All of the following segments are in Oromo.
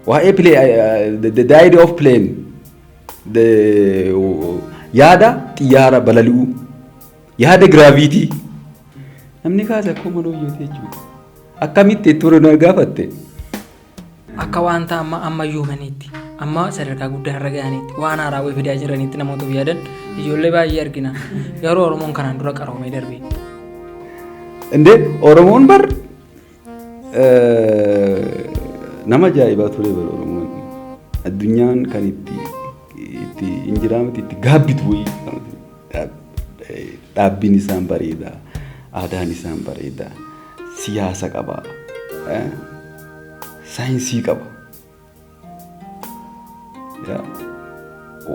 Waa'ee the idea of plane, the yaada xiyyaara balali'uu, yaada gravity namni kaase akkuma Manooyyooti jechuudha. Akkamitti itti ture na gaafatte? Akka wanta amma ammayyuumaniitti, amma sadarkaa guddaa irra ga'aniitti, waan haaraa wayii fidaa jiraniitti namoota of yaadan ijoollee baay'ee argina. Garuu Oromoon kanaan dura qaroomee darbe. Indee Oromoon bar nama ajaa'ibaa ture bar Oromoon. Addunyaan kan itti hin jiraa miti itti gaabbitu wayii. Dhaabbiin isaan bareeda, aadaan isaan bareeda, siyaasa qaba, saayinsii qaba.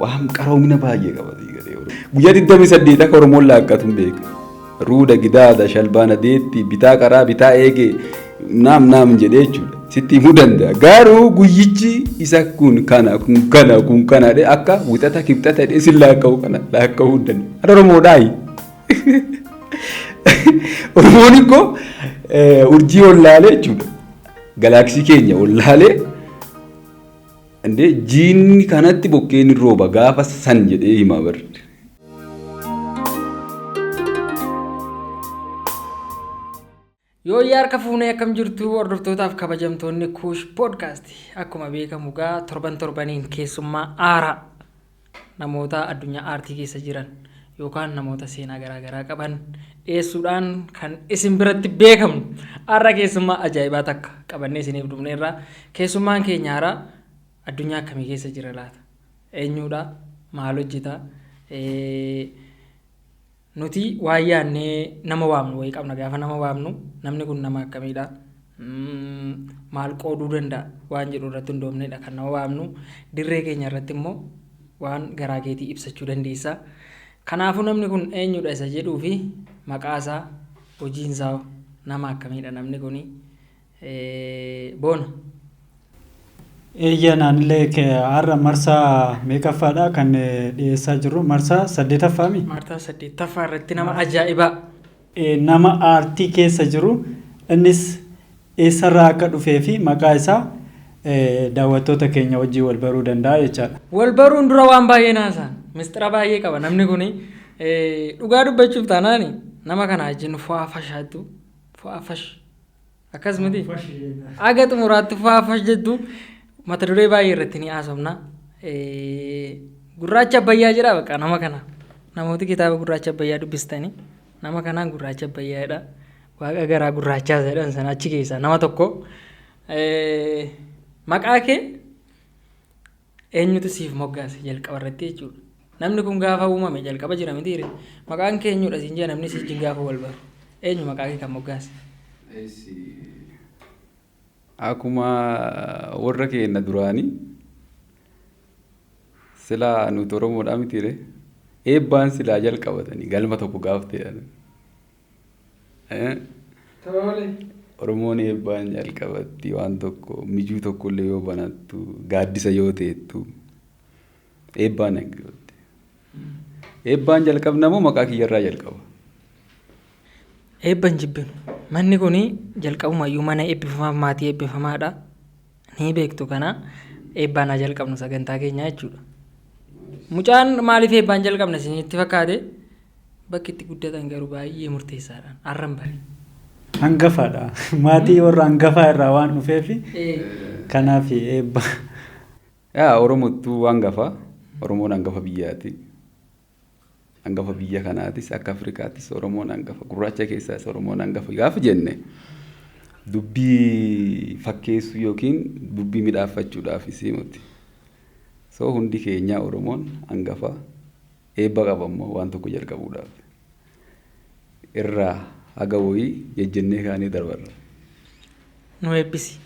Waan qaroomina baay'ee qaba. Guyyaa 28 akka Oromoon laaqqatu hin beeka. Ruuda, gidaada, shalbaana, deetti, bitaa qaraa, bitaa eegee, naam naam jedhee jechuudha. Sitti himuu danda'a. Garuu guyyichi isa kun kana, kun kana, kun kana jedhee akka wixata kibxata jedhee sin laakka'u kana laakka'uu hin danda'u. Ani Oromoodhaayi. Oromoon ikkoo urjii wallaalee jechuudha. Galaaksii keenya wallaalee indee jiinni kanatti bokkeen hin rooba gaafa san jedhee hima bar. Yooyyaa harka fuunee, akkam jirtu hordoftootaaf kabajamtoonni Kuush Podcast? Akkuma beekamu gaa torban torbaniin keessummaa aaraa namoota addunyaa aartii keessa jiran yookaan namoota seenaa garaagaraa qaban dhiyeessuudhaan kan isin biratti beekamnu, har'a keessummaa ajaa'ibaa takka qabannee isiniif dhufneerra. Keessummaan keenya haaraa addunyaa akkamii keessa jira laata? Eenyuudha? Maal hojjeta? Nuti waan yaadnee nama waamnu wayii qabna. Gaafa nama waamnu namni kun nama akkamiidha? Maal qooduu danda'a? Waan jedhu irratti hundoofnedha kan nama waamnu. Dirree keenya irratti immoo waan garaa keetii ibsachuu dandeessa. Kanaafuu namni kun eenyudha isa jedhuu fi maqaa isaa, hojiin isaa, nama akkamiidha namni kuni? Boona. Eeyya, naanillee har'a marsaa meeqaffaadha kan dhiyeessaa jirru? Marsaa saddeetaffaami? Marsaa saddeettaffaa irratti nama ajaa'ibaa. Nama aartii keessa jiru, innis eessarraa akka dhufee fi maqaa isaa daawwattoota keenya wajjin wal baruu danda'a jechaadha. Wal baruun dura waan baay'ee naasaan mistira baay'ee qaba namni kuni. Dhugaa dubbachuuf taanaan nama kana wajjin fo'aa fashaattu, fo'aa fash akkas miti, aga xumuraatti fo'aa fash jettu. Mata duree baay'ee irratti ni haasofna. Gurraacha Abbayyaa jedha bakka nama kana. Namooti kitaaba Gurraacha Abbayyaa dubbistanii nama kanaan Gurraacha Abbayyaa jedha. Waaqa garaa gurraachaa jedhan sana achi keessaa nama tokko. Maqaa kee eenyutu siif moggaase jalqaba irratti jechuudha? Namni kun gaafa uumame jalqaba jira mitiire? Maqaan kee eenyudha siin jedha namni si wajjin gaafa wal baru. Eenyu maqaa kee kan moggaase? Akkuma warra keenya duraanii silaa nuti Oromoodhaa mitiire, eebbaan silaa jalqabatanii galma tokko gaaf ta'an. Oromoon eebbaan jalqabatti waan tokko, mijuu tokkollee yoo banattu, gaaddisa yoo teettu, eebbaan jalqabatti. Eebbaan jalqabna moo maqaa kiyyarraa jalqaba? Eebba hin jibbinu. Manni kun jalqabumayyuu mana eebbifamaaf maatii eebbifamaadha. Ni beektu kana, eebbaan haa jalqabnu sagantaa keenyaa jechuudha. Mucaan maaliif eebbaan jalqabna isinitti fakkaate? Bakki itti guddatan garuu baay'ee murteessaadha. Har'an bare. Hangafaadha. Maatii warra hangafaa irraa waan dhufeef kanaaf eebba. Yaa Oromottuu hangafa. Oromoon hangafa biyyaati. Hangafa biyya kanaatis, akka Afrikaattis Oromoon hangafa. Gurraacha keessaas Oromoon hangafa gaafa jenne dubbii fakkeessuu yookiin dubbii midhaaffachuudhaaf miti. So hundi keenyaa Oromoon hangafa, eebba qaba immoo waan tokko jalqabuudhaaf. Irraa haga wayii jejjennee kaanee darbarra. Nu eebbisi.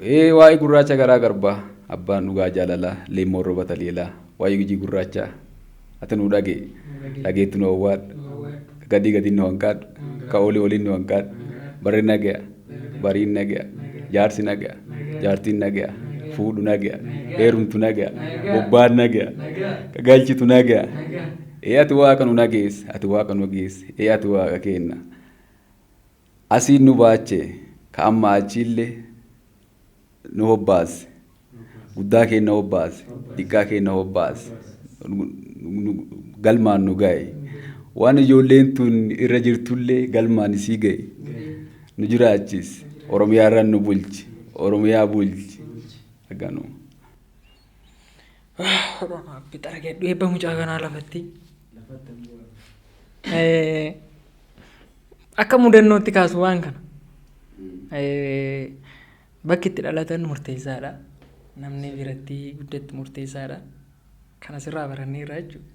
Ee, waa'ee gurraacha garaa garbaa, abbaan dhugaa jaalalaa, leemmoon rooba taliilaa, waa'ee gujii gurraachaa, ati nu dhagee, dhageettu nu awwaadhu, gadii gadiin nu hanqaadhu, ka olii oliin nu hanqaadhu, barri nagaya, bariin nagaya, jaarsi nagaya, jaartiin nagaya, fuudhu nagaya, heerumtu nagaya, bobbaan nagaya, ka galchitu nagaya. Ee, ati waaqa nu nageesse, ati waaqa nu geesse, ee ati waaqa kenna. Asiin nu baache, ka amma achiillee. Nu hobbaase. Guddaa keenya hobbaase. Xiqqaa keenya hobbaase. Galmaan nu ga'e. Waan ijoolleen tun irra jirtullee galmaan isii ga'e. Nu jiraachise. Oromiyaa irra nu bulchi. Oromiyaa bulchi. Akkanuma. Bixara eebba mucaa kanaa lafatti. Akka mudannootti kaasu waan kana. Bakki itti dhalatan murteessaadha. Namni biratti guddatu murteessaadha. Kan asirraa baranneerra jechuudha.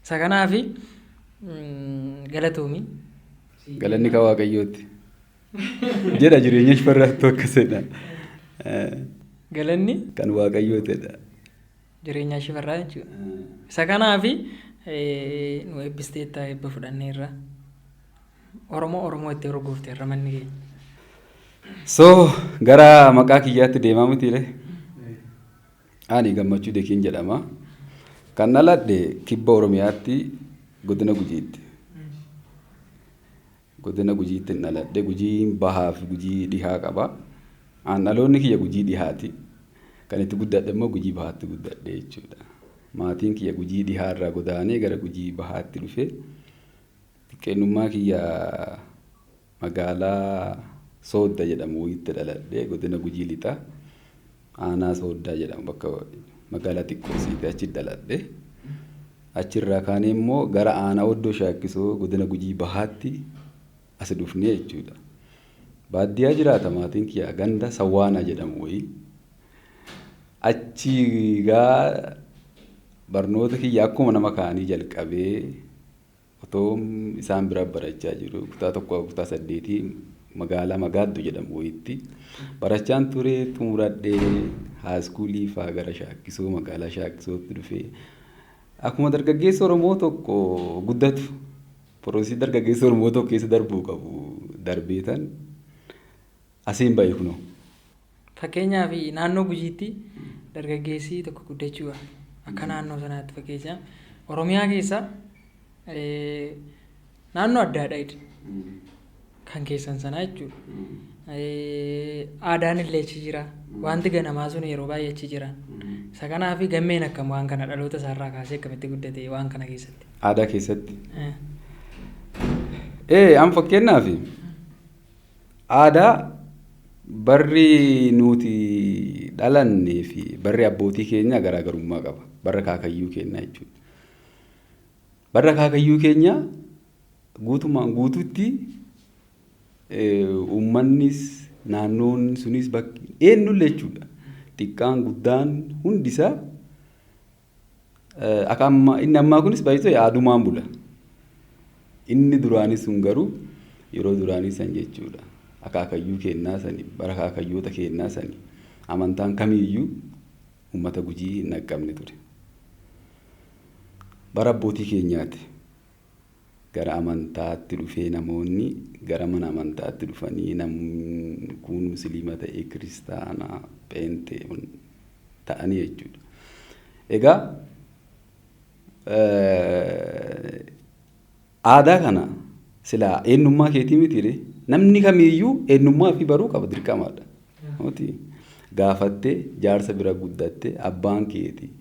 Isa kanaafi galatoomi. Galanni kan Waaqayyooti. Jedha jireenya shifarraattuu akkasidha. Galanni Kan Waaqayyootidha. Jireenya shifarraa jechuudha. Isa kanaafi nu eebbisteetta, eebba fudhanneerra. Oromoo Oromoo itti horgoofteerra manni keenya. So gara maqaa kiyyaatti deemaa mitiire? Ani Gammachuu Dekiin jedhama. Kan dhaladhe kibba Oromiyaatti, godina Gujiitti. Godina Gujiitti dhaladhe. Gujiin bahaa fi Gujii dhihaa qaba. An dhaloonni kiyya Gujii dhihaati. Kan itti guddadhe immoo Gujii bahaatti guddadhe jechuudha. Maatiin kiyya Gujii dhihaarraa godaanee gara Gujii bahaatti dhufe. Xiqqeennummaa kiyya magaalaa Soodda jedhamu wayiitti dhaladhe, godina Gujii lixaa. Aanaa Sooddaa jedhamu bakka magaalaa xiqqoo siite achi dhaladhe. Achirraa kaanee immoo gara aanaa Oddoo Shaakkisoo, godina Gujii bahaatti as dhufnee jechuudha. Baadiyyaa jiraata maatiin kiyya, ganda Sawwaanaa jedhamu wayii. Achi gaa barnoota kiyya akkuma nama kaanii jalqabee, otoo isaan bira barachaa jiru, kutaa 1 kutaa 8 magaalaa Magaaddu jedhamu wayiitti barachaan ture. Xumuradhee high schoolii faa gara Shaakkisoo, magaalaa Shaakkisootti dhufee, akkuma dargaggeessa Oromoo tokko guddatu, processii dargaggeessa Oromoo tokko keessa darbuu qabu darbeetan asiin bahe kunoo. Fakkeenyaaf, naannoo Gujiitti dargaggeessi tokko guddachuudha. Akka naannoo sanaatti, fakkeenyaaf, Oromiyaa keessa naannoo addaadha kan keessan sanaa jechuudha. Aadaan illee achi jira. Wanti ganamaa sun yeroo baay'ee achi jira. Isa kanaaf gammeen akkam waan kana dhaloota isaarraa kaasee akkamitti guddate waan kana keessatti? Aadaa keessatti. An fakkeenyaaf aadaa barri nuti dhalannee fi barri abbootii keenyaa garaagarummaa qaba. Barra kaakayyuu keenyaa jechuudha. Barra kaakayyuu keenyaa guutumaan guututti uummannis, naannoon sunis, bakki eenyullee jechuudha. Xiqqaan guddaan hundisaa akka amma inni ammaa kunis baay'isee aadumaan bula. Inni duraanii sun garuu yeroo duraanii san jechuudha. Akaakayyuu kennaa sani, bara akaakayyoota kennaa sani, amantaan kamiiyyuu uummata Gujii hin dhaqqabne ture. Bara abbootii keenyaati. Gara amantaatti dhufee, namoonni gara mana amantaatti dhufanii, namni kun musliima ta'ee, kiristaanaa, pheenxee ta'anii jechuudha. Egaa aadaa kana silaa eenyummaa keetii mitiire, namni kamiiyyuu eenyummaa fi baruu qaba, dirqamaadha. Miti gaafattee jaarsa bira guddattee, abbaan keetii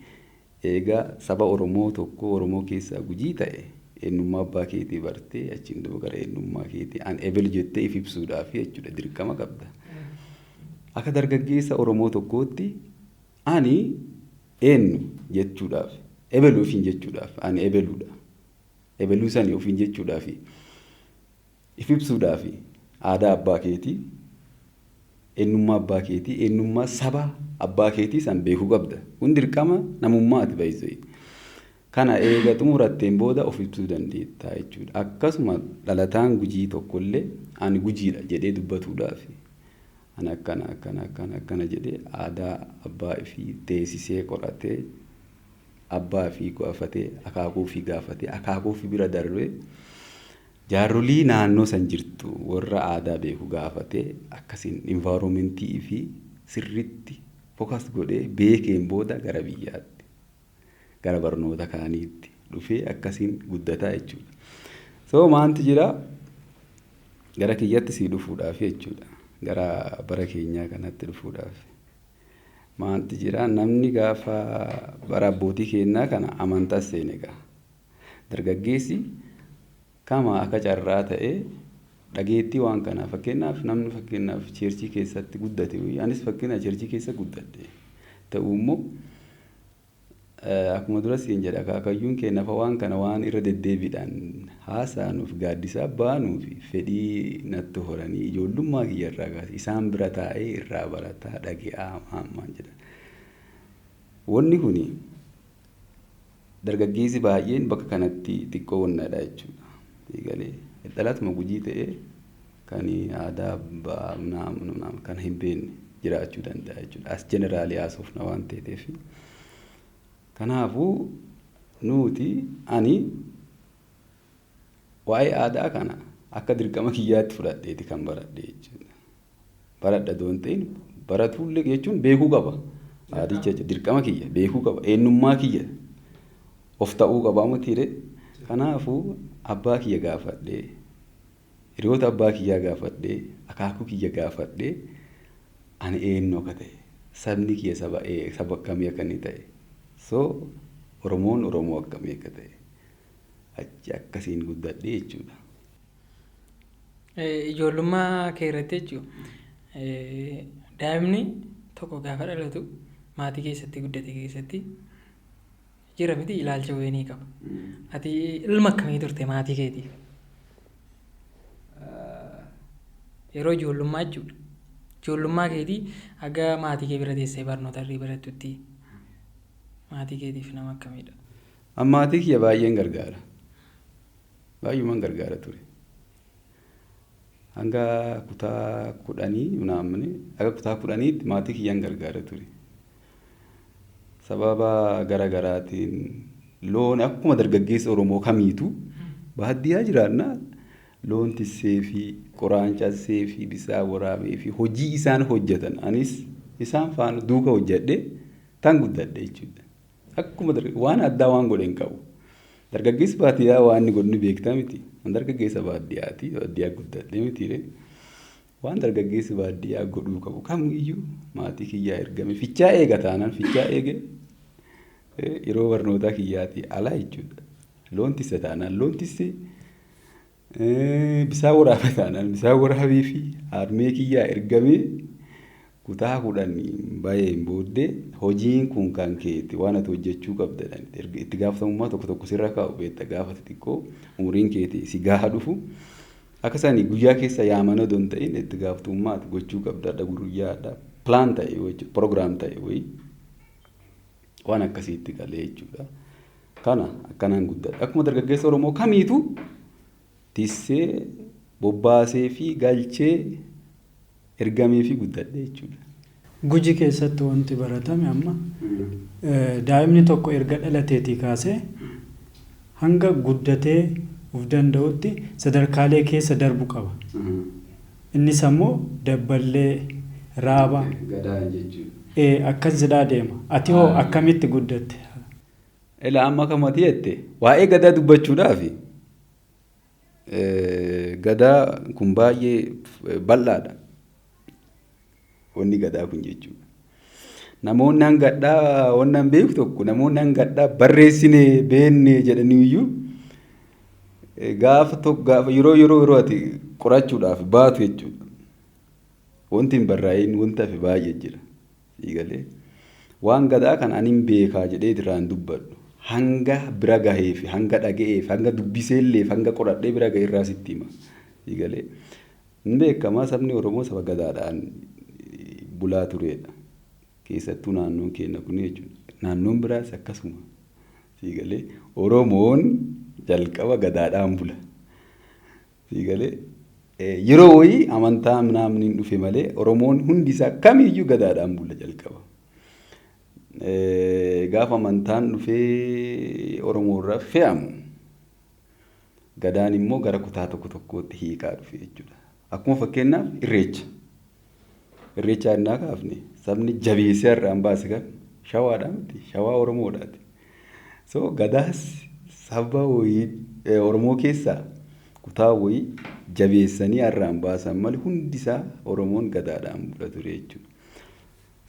eegaa saba Oromoo tokko, Oromoo keessaa Gujii ta'e, eenyummaa abbaa keetii bartee, achiin duuba gara eenyummaa keetii an ebel jettee if ibsuudhaaf jechuudha dirqama qabda. Akka dargaggeessa Oromoo tokkootti ani eenyu jechuudhaaf, ebelu ofiin jechuudhaaf, ani ebeluudha. Ebeluu sani ofiin jechuudhaaf, if ibsuudhaaf, aadaa abbaa keetii, eenyummaa abbaa keetii, eenyummaa saba abbaa keetii san beekuu qabda. Kun dirqama namummaati baay'isee. Kana eega xumuratteen booda of ibsuu dandeetta jechuudha. Akkasuma dhalataan Gujii tokkollee ani Gujiidha jedhee dubbatuudhaaf, ani akkana akkana akkana akkana jedhee, aadaa abbaa ifii teessisee qoratee, abbaa ifii gaafatee, akaakuu ifii gaafatee, akaakuu ifii bira darbee jaarolii naannoo san jirtu warra aadaa beeku gaafatee, akkasiin environmentii ifii sirriitti focus godhee beekeen booda gara biyyaatti, gara barnoota kaaniitti dhufee akkasiin guddataa jechuudha. So maanti jira gara kiyyatti sii dhufuudhaaf jechuudha. Gara bara keenyaa kanatti dhufuudhaaf. Maaltu jira, namni gaafa bara abbootii keenyaa kana amantaas seene egaa. Dargaggeessi kama akka carraa ta'ee dhageettii waan kanaa, fakkeenyaaf namni fakkeenyaaf churchii keessatti guddate, anis fakkeenyaaf churchii keessa guddadhe ta'uu immoo, akkuma dura siin jedha, akaakayyuun keenya fa waan kana waan irra deddeebiidhaan haasa'anuuf, gaaddisaa baanuuf, fedhii natti horanii ijoollummaa kiyya irraa kaasee isaan bira taa'ee irraa barataa dhage'aa maal jedha. Wanni kuni dargaggeessi baay'een bakka kanatti xiqqoo wannaadha jechuudha. Eegalee dhalatuma Gujii ta'ee kan aadaa kan hin beekne jiraachuu danda'a jechuudha. As generally haasofna waan ta'eef. Kanaafuu nuti, ani waa'ee aadaa kana akka dirqama kiyyaatti fudhadheeti kan baradhe jechuudha. Baradha osoo hin ta'in, baratuullee jechuun beekuu qaba. Aadicha dirqama kiyya beekuu qaba. Eenyummaa kiyya of ta'uu qaba mitiire. Kanaafuu abbaa kiyya gaafadhee, hiriyoota abbaa kiyyaa gaafadhee, akaakuu kiyya gaafadhee, ani eenyu akka ta'e, sabni kiyya saba akkamii akka inni ta'e, so Oromoon Oromoo akkamii akka ta'e, achi akkasiin guddadhee jechuudha. Ijoollummaa kee irratti jechuudha. Daa'imni tokko gaafa dhalatu maatii keessatti guddate keessatti jira miti, ilaalcha wayinii qaba. Ati ilma akkamii turte maatii keetiif? Yeroo ijoollummaa jechuudha. Ijoollummaa keetii haga maatii kee bira teessee barnoota irrii barattutti maatii keetiif nama akkamiidha? Maatii kiyya baay'een gargaara. Baay'umaan gargaara ture. Hanga kutaa 10 naamni hanga kutaa 10tti maatii kiyyaan gargaara ture. Sababa gara garaatiin loon, akkuma dargaggeessa Oromoo kamiitu baadiyyaa jiraannaa, loon tissee fi qoraan cassee fi bisaan waraabee fi hojii isaan hojjetan anis isaan faana duuka hojjedhee tan guddadhe jechuudha. Akkuma waan addaa waan godhe hin qabu. Dargaggeessi baadiyyaa waan inni godhu ni beektaa miti. An dargaggeessa baadiyyaati. Baadiyyaa guddadhe miti. Waan dargaggeessi baadiyyaa godhuu qabu kamiyyuu maatii kiyyaa ergame fichaa eega taanaan fichaa eege, yeroo barnootaa kiyyaatii ala jechuudha. Loon tisse taanaan loon tisse, bisaan waraabe taanaan bisaan waraabee fi harmee kiyyaa ergamee kutaa 10 baheen booddee hojiin kun kan keeti, waan ati hojjechuu qabda, itti gaafatamummaa tokko tokko sirra kaa'u beekta, gaafa xixiqqoo umuriin keeti si gaafa dhufu. Akka isaanii guyyaa keessa yaaman odoo hin ta'in, itti gaafatamummaa ati gochuu qabda guyyaadha, plan ta'e jechuudha, program ta'e wayii waan akkasiitti galee jechuudha. Kana akkanaan guddadha. Akkuma dargaggeessa Oromoo kamiitu tissee bobbaasee fi galchee ergamee fi guddadhe jechuudha. Guji keessatti wanti baratame amma daa'imni tokko erga dhalateetii kaasee hanga guddatee of danda'utti sadarkaalee keessa darbu qaba. Innis ammoo dabballee, raaba, Gadaa jechuudha. Akkas jedhaa deema. Ati hoo akkamitti guddatte? Ilaa, amma kamati jette, waa'ee gadaa dubbachuudhaaf, gadaa kun baay'ee bal'aadha. Wanni gadaa kun jechuudha. Namoonni hangadhaa wanna hin beeku tokko, namoonni hangadhaa barreessine beenne jedhanii iyyuu, gaafa tokko gaafa yeroo ati qorachuudhaaf baatu jechuudha. Wanti hin barraa'in wanti hafe baay'ee jira. Siigalee waan gadaa kana ani hin beekaa jedhee irraan dubbadhu. Hanga bira gahee fi hanga dhaga'ee fi hanga dubbiseellee fi hanga qoradhee bira gahee irraa sitti hima. Siigalee hin beekamaa, sabni Oromoo saba gadaadhaan bulaa turedha. Keessattuu naannoon keenya kun jechuudha. Naannoon biraas akkasuma. Siigalee Oromoon jalqaba gadaadhaan bula. Siigalee yeroo wayii amantaa namni hin dhufe malee Oromoon hundi isaa kamiyyuu gadaadhaan bula jalqaba. Gaafa amantaan dhufee Oromoo irra fe'amu, gadaan immoo gara kutaa tokko tokkootti hiikaa dhufe jechuudha. Akkuma fakkeenyaaf irreecha. Irreecha innaa kaafne, sabni jabeessee har'aan baase kan Shawaadha miti, Shawaa Oromoodhaati. So gadaas saba wayii Oromoo keessaa Kutaa wayii jabeessanii har'aan baasan malee hundi isaa Oromoon gadaadhaan bula ture jechuudha.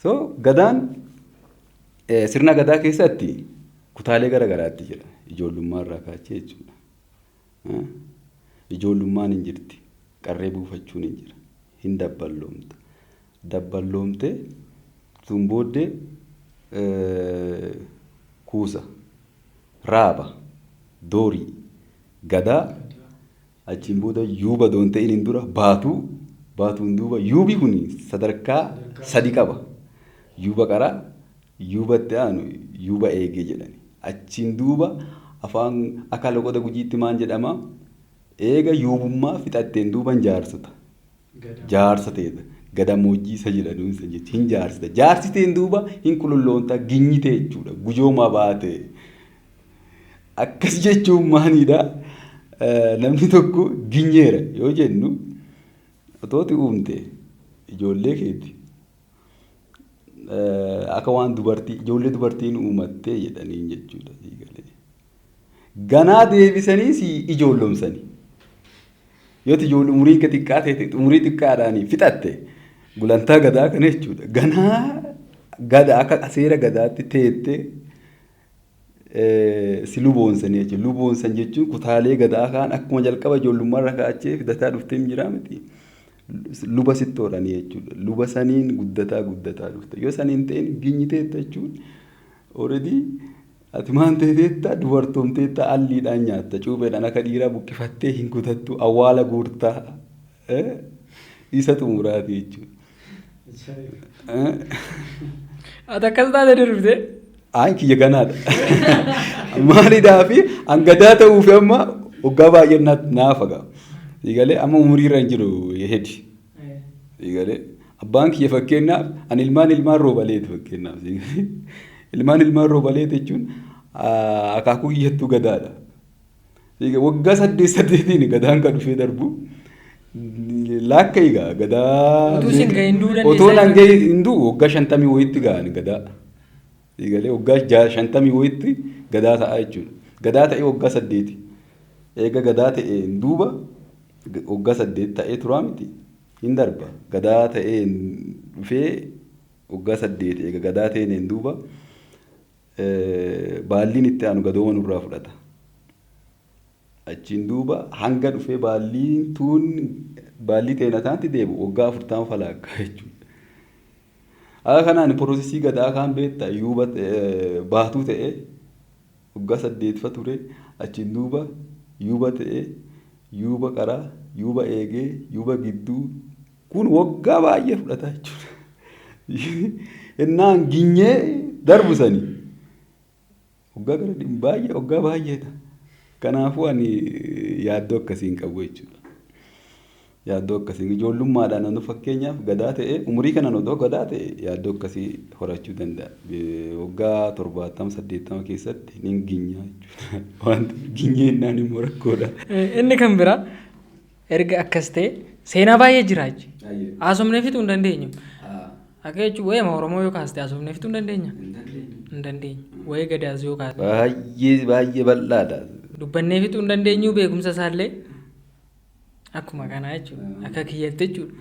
So gadaan sirna gadaa keessatti kutaalee gara garaatti jira. Ijoollummaa irraa kaachee jechuudha. Ijoollummaan hin jirti. Qarree buufachuun hin jira. Hin dabballoomta. Dabballoomtee sun booddee kuusa, raaba, doorii, gadaa achiin booda yuuba doon ta'iniin dura baatuu baatuun duuba yuubi kun sadarkaa sadi qaba. Yuuba qaraa, yuuba itti aanu, yuuba eegee jedhani. Achiin duuba afaan akka loqoda gujiitti maan jedhama? Eega yuubummaa fixatteen duuban jaarsota. Jaarsa ta'edha. Gadamoojjii isa jedhanuun isa jechuudha. Hin jaarsita. Jaarsiteen duuba hin qululloonta ginyite jechuudha. Gujooma baate. Akkas jechuun maaliidha? Namni tokko ginyeera yoo jennu otooti uumte ijoollee keeti akka waan dubartii ijoollee dubartiin uumattee jedhaniin jechuudha. Ganaa deebisanii si ijoollomsani. Yoo ijoollee umuriin kee xiqqaa ta'e umurii xiqqaadhaan fixatte gulantaa gadaa kana jechuudha. Ganaa gada akka seera gadaatti teettee si luboonsanii jechuudha. Luboonsan jechuun kutaalee gadaa kaan akkuma jalqaba ijoollummaa irra kaachee fidataa dhuftee hin jiraa miti. Luba sitti horanii jechuudha. Luba saniin guddataa guddataa dhufte. Yoo saniin ta'in ginyiteetta jechuun already ati maan ta'eetta dubartoomteetta alliidhaan nyaatta. Cuupheedhaan akka dhiiraa buqqifattee hin kutattu awwaala guurtaa isa xumuraati jechuudha. Ati akkas taate darbite? Aan kiyya ganaadha. Maalidhaafi an gadaa ta'uufi amma waggaa baay'ee naaf haga. Siigalee amma umurii irra hin jiru hedi. Siigalee abbaan kiyya fakkeenyaaf an ilmaan ilmaan roobaleeti fakkeenyaaf siigalee. Ilmaan ilmaan roobaleeti jechuun akaakuu kiyyattuu gadaadha. Waggaa saddeet saddeetiin gadaan kan dhufee darbu. Laakka egaa gadaa. Utuu isin gahin du'uu dandeessaa Otoo nan gahin hin du'u waggaa 50 wayiitti ga'an gadaa. Siigalee waggaa 50 wayiitti gadaa ta'a jechuudha. Gadaa ta'ee waggaa 8. Eega gadaa ta'een duuba waggaa 8 ta'ee turaa miti. Hin darba. Gadaa ta'ee dhufee waggaa 8 eega gadaa ta'een duuba baalliin itti aanu gadooma nurraa fudhata. Achiin duuba hanga dhufee baalliin tuun baallii ta'e nataanti deebi'u waggaa 40 falaakka jechuudha. Akka kanaan piroosesii gadaa kaan beekta yuuba baatuu ta'e waggaa 8 fa ture achiin duuba yuuba ta'e yuuba qaraa yuuba eegee yuuba gidduu kun waggaa baay'ee fudhata jechuudha. Innaan ginyee darbu sanii waggaa gara baay'ee waggaa baay'eedha. Kanaafuu ani yaaddoo akkasii hin qabu jechuudha. Yaaddoo akkasii ijoollummaadhaan anu fakkeenyaaf gadaa ta'e umurii kanaan odoo gadaa ta'e yaaddoo akkasii horachuu danda'a. Waggaa 70 80 keessatti nin ginyaa jechuudha. Wanti ginyee innaan immoo rakkoodha. Inni kan biraa erga akkas ta'e seenaa baay'ee jira jechuudha. Haasofnee fixuu hin dandeenyu. Akka jechuun waa'ee Oromoo yoo kaaste haasofnee fixuu hin dandeenya. Hin dandeenyu. Waa'ee gadaas yoo kaaste. Baay'ee baay'ee bal'aadha. Dubbannee fixuu hin dandeenyu beekumsa isaallee akkuma kanaa jechuudha. Akka kiyyatti jechuudha.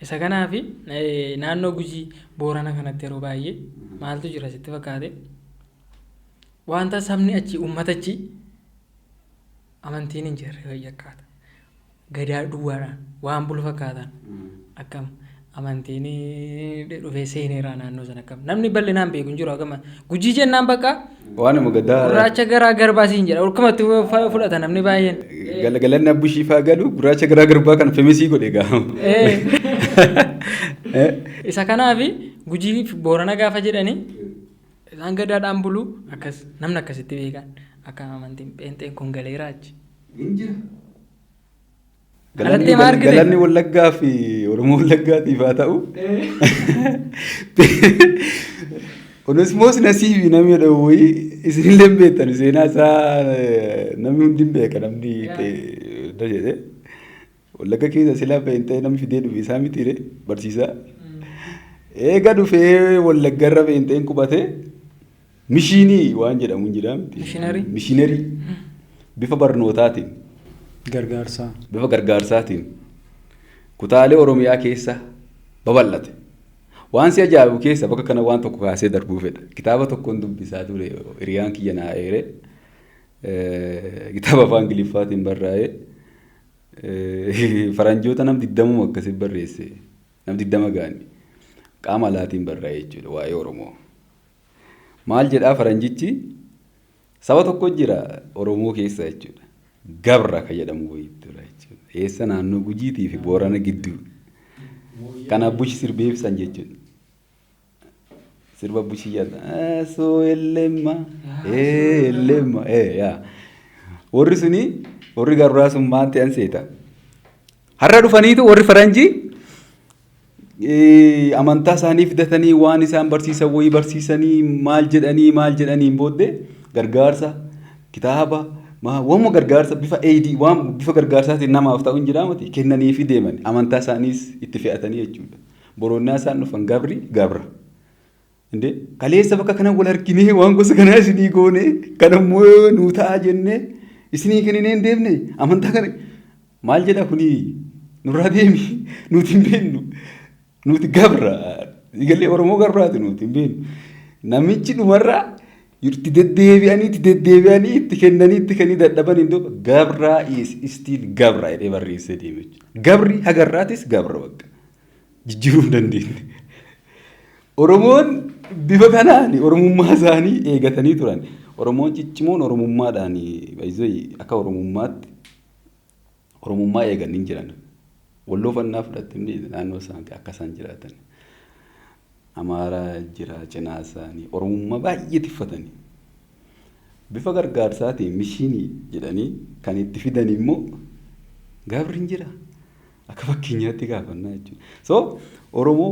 Isa kanaafi naannoo Gujii Boorana kanatti yeroo baay'ee maaltu jira sitti fakkaate? Wanta sabni achi uummata achi amantiin hin jirre fakkaata. Gadaa duwwaadhaan waan bulu fakkaatan akkam amantiin dhufee seeneera naannoo sana akkam namni bal'inaan beeku hin jiru akkam Gujii jennaan bakka Waanuma gadaa gurraacha garaa garbaa siin jedha olkumatti fudhata namni baay'een. Galanni abbushii faa galu gurraacha garaa garbaa kan femisii godhe gaa. Isa kanaafi Gujii fi Boorana gaafa jedhani isaan gadaadhaan bulu akkas namni akkasitti beekan akka amantiin pheenxeen kun galeera achi. Hin jira. Galattee maa argite? Galanni Wallaggaa fi Oromoo Wallaggaatiif haa ta'u. Onesmoos Nasiibi namni jedhamu wayii isinillee hin beektan seenaa isaa namni hundi hin beeka namni ta'e jedhe. Wallagga keessa silaa pheenxee namni fidee dhufe isaa mitiire barsiisaa. Eega dhufee Wallaggarra pheenxeen qubate mishiinii waan jedhamu hin jira miti. Mishiinarii? Mishiinarii bifa barnootaatiin. Gargaarsaa. Bifa gargaarsaatiin kutaalee Oromiyaa keessa babal'ate. Waan si ajaa'ibu keessa bakka kana waan tokko kaasee darbuu fedha. Kitaaba tokkoon dubbisaa ture, hiriyaan kiyya naa eere. Kitaaba afaan Ingiliffaatiin barraa'ee faranjoota nam 20 akkasii barreesse. Nam 20 ga'ani. Qaama alaatiin barraa'e jechuudha waa'ee Oromoo. Maal jedhaa faranjichi? Saba tokko jira Oromoo keessa jechuudha. Gabra kan jedhamu wayiitu jira jechuudha. Eessa? Naannoo Gujiitii fi Boorana gidduu. Kan Abbushi sirbee ibsan jechuudha. Sirba Abbushii jedha. Soo ellemma ellemma yaa. Warri suni, warri gabraa sun maal ta'an seeta? Har'a dhufaniitu warri faranjii amantaa isaanii fidatanii, waan isaan barsiisan wayii barsiisanii, maal jedhanii maal jedhaniin booddee gargaarsa kitaaba waanuma gargaarsa bifa eedii, waan bifa gargaarsaatiin namaaf ta'u hin jiraamati kennanii fi deeman, amantaa isaaniis itti fe'atanii jechuudha. Boroonnaa isaan dhufan gabri gabra. Indee kaleessa bakka kana wal arginee waan gosa kanaa isinii goone, kan ammoo nuu ta'a jennee isinii kenninee hin deemne, amantaa kana maal jedha kuni, nurraa deemi, nuti hin beeknu, nuti gabra galee Oromoo gabraati, nuti hin beeknu. Namichi dhumarraa itti deddeebi'anii, itti deddeebi'anii, itti kennanii, itti kennanii dadhaban hin duuba "gabraa is still gabra" jedhee barreessee deeme jechuudha. Gabri hagarraatis gabra, bakka jijjiiruu hin dandeenye. Oromoon bifa kanaan Oromummaa isaanii eegatanii turan. Oromoon ciccimoon Oromummaadhaan baay'isee akka Oromummaatti Oromummaa eegan hin jiran. Walloo fannaa fudhattee naannoo isaan akka isaan jiraatan. Amaaraa jira cinaa isaanii, Oromummaa baay'ee tiffatanii. Bifa gargaarsaatiin mishiinii jedhanii kan itti fidan immoo gabri hin jira. Akka fakkeenyaatti gaafannaa jechuudha. So Oromoo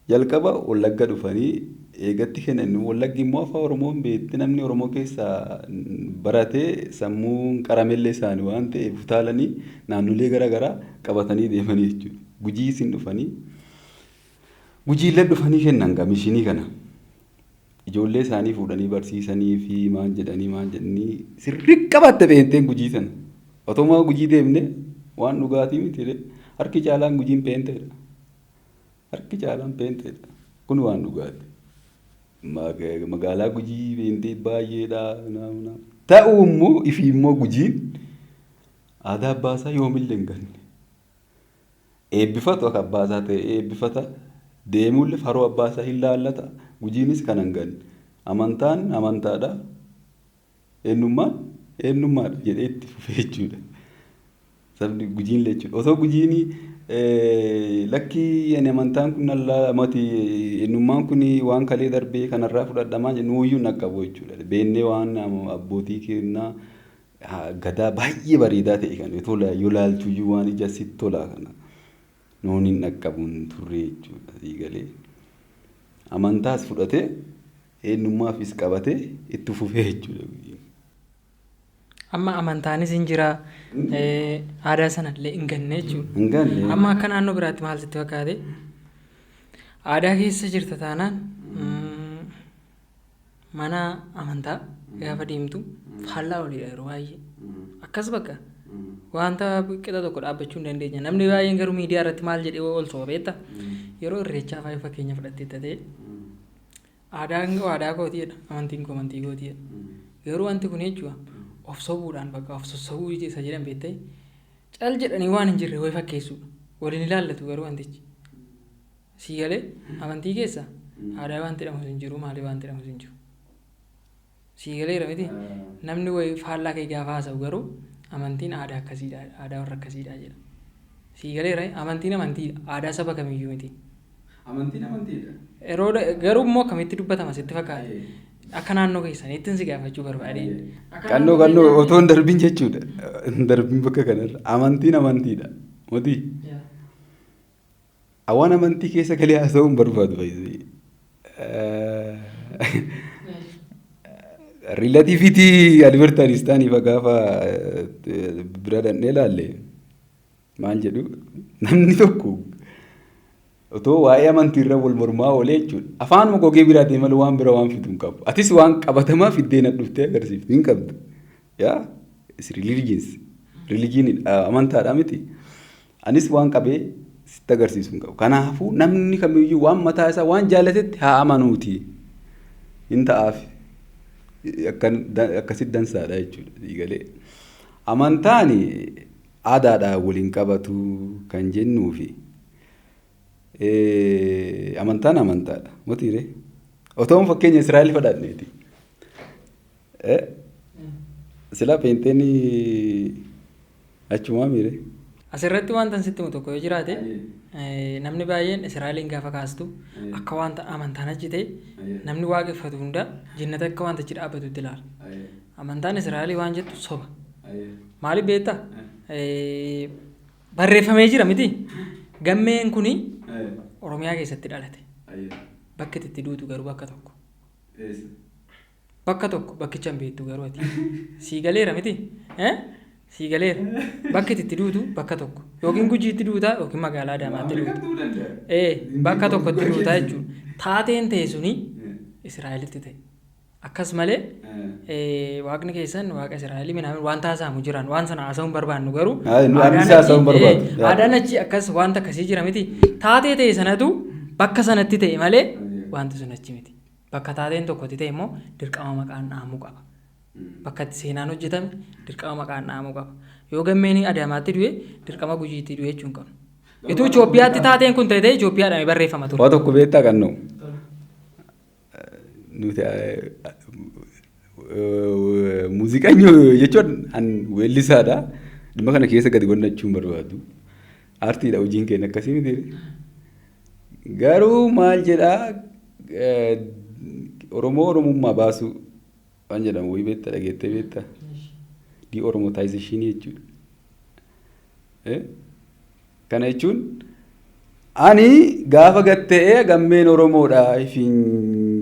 jalqaba Wallagga dhufanii eegatti kennan, Wallaggi immoo afaan Oromoo hin beekti, namni Oromoo keessaa baratee sammuun qaramellee isaanii waan ta'eef utaalanii naannolee garaagaraa qabatanii deemanii jechuudha. Gujii isin dhufanii, Gujiillee dhufanii kennan gaa mishinii kana. Ijoollee isaanii fuudhanii barsiisanii fi maal jedhanii maal jedhanii sirrii qabatte peenteen Gujii sana. Otoo Gujii deemne waan dhugaatii miti, harki caalaan Gujiin peenteedha. Harki caalaan peenteedha. Kun waan dhugaati. Magaalaa Gujii peentee baay'eedha. Ta'u immoo ifii immoo Gujiin aadaa abbaasaa yoomillee hin ganne. Eebbifatu akka abbaasaa ta'e eebbifata. Deemullee faroo abbaasaa hin laallata. Gujiinis kan hin ganne. Amantaan amantaadha. Eenyummaan eenyummaadha jedhee itti fufee jechuudha. Sabni Gujiin jechuudha. Osoo Gujiin lakkii ani amantaan kun mati, eenyummaan kun waan kalee darbee kanarraa fudhadhamaa nuuyyuu hin qabu jechuudha. Beennee waan abbootii kennaa gadaa baay'ee bareedaa ta'e kan tola yoo laalchuyyuu waan ija sitti tola kana nuun hin dhaqqabuun turre jechuudha. Galee amantaas fudhatee eenyummaafis qabatee itti fufee jechuudha. Amma amantaanis hin jira, aadaa sanallee hin ganne jechuudha. Hin ganne. Amma akka naannoo biraatti maal sitti fakkaate? Aadaa keessa jirta taanaan mana amantaa gaafa deemtu faallaa oliidha yeroo baay'ee. Akkas bakka wanta qixa tokko dhaabbachuu hin dandeenya. Namni baay'een garuu miidiyaa irratti maal jedhee ol soba beektaa? Yeroo irreechaa faayuu fakkeenya fudhattee ta'e, aadaan koo aadaa kooti jedha, amantiin koo amantii kooti jedha. Garuu wanti kun jechuudha of sobuudhaan bakka of sossobuu isa jedhan beektee, cal jedhanii waan hin jirre wayii fakkeessuudha. Waliin ilaallatu garuu wantichi. Sii galee, amantii keessa aadaa wanti jedhamu hin jiru, maalii wanti jedhamu hin jiru. Sii galeera miti? Namni wayii faallaa kee gaafa haasa'u garuu amantiin aadaa akkasiidha, aadaa warra akkasiidha jedha. Sii galeera, amantiin amantiidha, aadaa saba kamiyyuu miti. Amantiin amantiidha. Yeroo garuu immoo akkamitti dubbatama sitti fakkaata? Akka naannoo keessaniitti si gaafachuu barbaade. Qannoo qannoo otoo hin darbin jechuudha. Hin darbin bakka kanarra. Amantiin amantiidha. Mootii. Waan amantii keessa galee haasa'uu hin barbaadu baay'ee. Relativity Albert Einstein fa gaafa bira dhannee ilaalle maal jedhu? Namni tokko otoo waa'ee amantii irra wal mormaa oolee jechuudha. Afaanuma gogee biraa deema malee waan bira waan fidu hin qabu. Atis waan qabatamaa fiddee na dhuftee agarsiiftu hin qabdu. Yaa is religions. Religion amantaadha miti. Anis waan qabee sitti agarsiisu hin qabu. Kanaafuu namni kamiyyuu waan mataa isaa waan jaalatetti haa amanuuti. Hin ta'aaf. Akkasitti dansaadha jechuudha. Galee. Amantaan aadaadhaan waliin qabatu kan jennuufi amantaan amantaadha. Motiire otoo fakkeenya Israa'el fudhanneeti. Silaa peenteen achumaa miire. Asirratti wanta sitti himu tokko yoo jiraate, namni baay'een Israa'eliin gaafa kaastu akka wanta amantaan achi ta'e, namni waaqeffatu hunda jinnata akka wanta achi dhaabbatutti ilaala. Amantaan Israa'elii waan jettu soba. Maaliif beektaa? Barreeffamee jira miti. Gammeen kuni Oromiyaa keessatti dhalate. Bakki itti duutu garuu bakka tokko. Bakka tokko bakkicha hin beektu garuu ati. Sii galeera miti? Sii galeera. Bakki itti duutu bakka tokko. Yookiin Gujiitti duutaa yookiin magaalaa Adaamaatti duuta. Bakka tokkotti duutaa jechuudha. Taateen ta'e suni Israa'elitti ta'e. Akkas malee waaqni keessan waaqa Israa'elii minaamin wanta haasa'amu jiran waan sana haasa'uu hin barbaannu garuu. Anis haasa'uu hin barbaadu. Aadaan achi akkas wanta akkasii jira miti. Taatee ta'e sanatu bakka sanatti ta'e malee wanti sun achi miti. Bakka taateen tokkotti ta'e immoo dirqama maqaan dhahamuu qaba. Bakka itti seenaan hojjetame dirqama maqaan dhahamuu qaba. Yoo gammeen Adaamaatti du'e dirqama Gujiitti du'e jechuu hin qabnu. Ituu Itoophiyaatti taateen kun ta'e Itoophiyaadhaan barreeffama ture. Waa tokko beektaa kan nu nuti muuziqaan jechuun an weellisaadha. Dhimma kana keessa gadi gonnachuu hin barbaadu. Aartiidha hojiin keenya akkasii miti. Garuu maal jedhaa, Oromoo Oromummaa baasuu waan jedhamu wayii beektaa, dhageettee beektaa? De-Oromotization jechuudha. Kana jechuun ani gaafa gatta'ee gammeen Oromoodha ifiin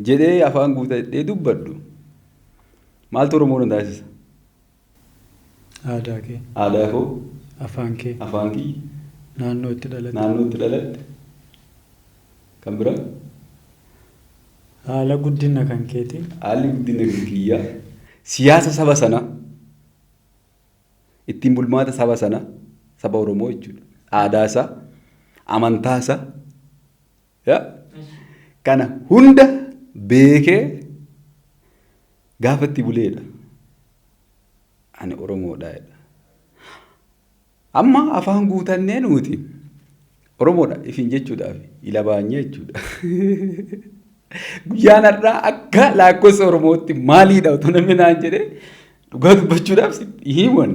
jedhee afaan guutadhee dubbadhu. Maaltu Oromoo na taasisa? Aadaa kee. Aadaa koo. Afaan kee. Afaan kiyya. Naannoo itti dhalatte. Naannoo itti dhalatte. Kan biraa? Haala guddina kan keeti. Haalli guddina kan kiyyaa. Siyaasa saba sanaa. Ittiin bulmaata saba sanaa. Saba Oromoo jechuudha. Aadaa isaa. Amantaa isaa. Kana hunda beekee gaafa itti buleedha. Ani Oromoodha jedha. Amma afaan guutannee nuti Oromoodha ifiin jechuudhaaf ila baanyee jechuudha. Guyyaan har'aa akka lakkoofsa Oromootti maaliidha otoo namni naan jedhee, dhugaa dubbachuudhaaf himan.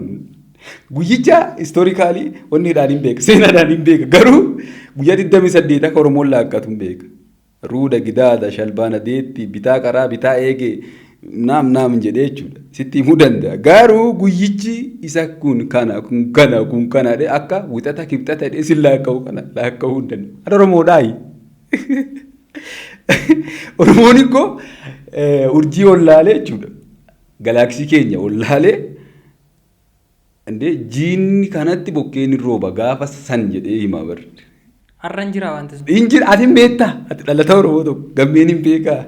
Guyyicha historically wanniidhaan hin beeka, seenaadhaan hin beeka, garuu guyyaa 28 akka Oromoon laakkatu hin beeka. Ruuda gidaada shalbaana deetti bitaa qaraa bitaa eegee naam naam jedhee jechuudha. Sitti himuu danda'a. Garuu guyyichi isa kun kana kun kana kun kana jedhee akka wixata kibxata jedhee sin laakka'u kana laakka'uu hin danda'u. Ani Oromoodhaayi. Oromoon ikkoo urjii ollaalee jechuudha. Galaaksii keenya ollaalee indee jiinni kanatti bokkeen hin rooba gaafa san jedhee himaa barre. Har'a hin jira wanti sun. Hin jira, ati hin beektaa, ati dhalata Oromoo tokko gammeen hin beekaa.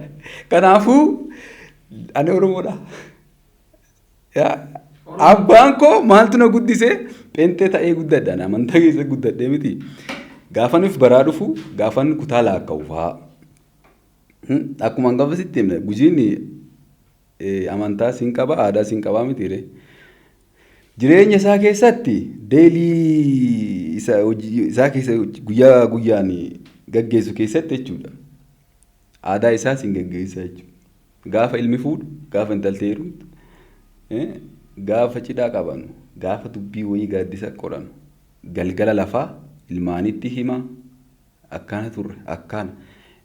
Kanaafuu ani Oromoodha. Abbaan koo maaltu na guddise? Pheenxee ta'ee guddadha. Ani amantaa keessa guddadhee miti. Gaafan if baraa dhufu, gaafan kutaa laakka'u fa'aa. Akkuma hangafa sitti himne, Gujiin amantaa siin qaba, aadaa siin qabaa mitiire. Jireenya isaa keessatti, daily isa hojii isaa keessa, guyyaa guyyaan gaggeessu keessatti jechuudha. Aadaa isaa siin gaggeessa jechuudha. Gaafa ilmi fuudhu, gaafa intalti heerumtu, gaafa cidhaa qabanu, gaafa dubbii wayii gaaddisa qoranu, galgala lafaa ilmaanitti hima, akkana turre, akkana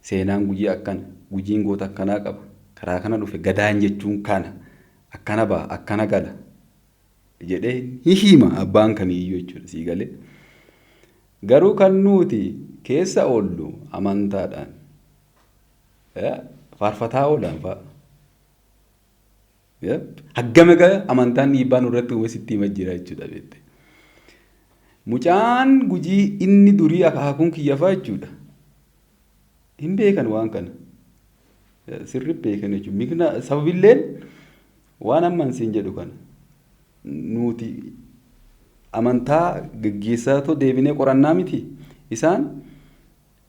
seenaan Gujii akkana, Gujiin goota akkanaa qaba, karaa kana dhufe, gadaan jechuun kana, akkana ba'a, akkana gala jedhee ni hima abbaan kamiiyyuu jechuudha, sii galee. Garuu kan nuti keessa oollu amantaadhaan faarfataa oolan fa'a. Haggam egaa amantaan dhiibbaa nurratti uume sitti hima jira jechuudha beekte. Mucaan Gujii inni durii akaakuun kiyya fa'a jechuudha. Hin beekan waan kana. Sirri beekan jechuudha. Mikna sababilleen waan amman siin jedhu kana. Nuti Amantaa gaggeessaatoo deebinee qorannaa miti. Isaan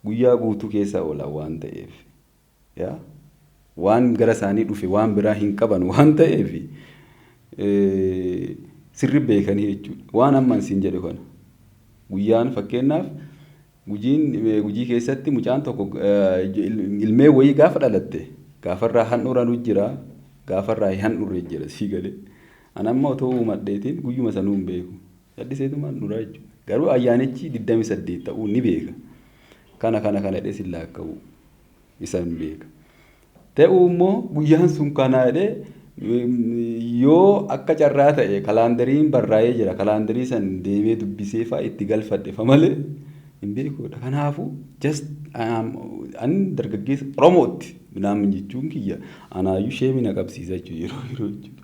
guyyaa guutuu keessa oolan waan ta'eef. Yaa waan gara isaanii dhufe waan biraa hin qaban waan ta'eef sirri beekanii jechuudha. Waan amma isin jedhu kana. Guyyaan fakkeenyaaf Gujiin Gujii keessatti mucaan tokko ilmee wayii gaafa dhalatte gaafarraa handhuuranu jira, gaafarraa hin handhuurre jira, sii galee. Ani amma otoo uumadheetiin guyyuma sanuu hin beeku. Calliseetuma handhuuraa jechuudha. Garuu ayyaanichi 28 ta'uu ni beeka. Kana kana kana jedhee sin laakka'u isa hin beeka. Ta'uu immoo guyyaan sun kana jedhee yoo akka carraa ta'e kalaandariin barraa'ee jira. Kalaandarii san deemee dubbisee fa'a itti galfadhe fa malee hin beekuudha. Kanaafuu just ani dargaggeessa Oromootti minaamin jechuun kiyya anaayyuu sheemii na qabsiisa jechuudha yeroo yeroo jechuudha.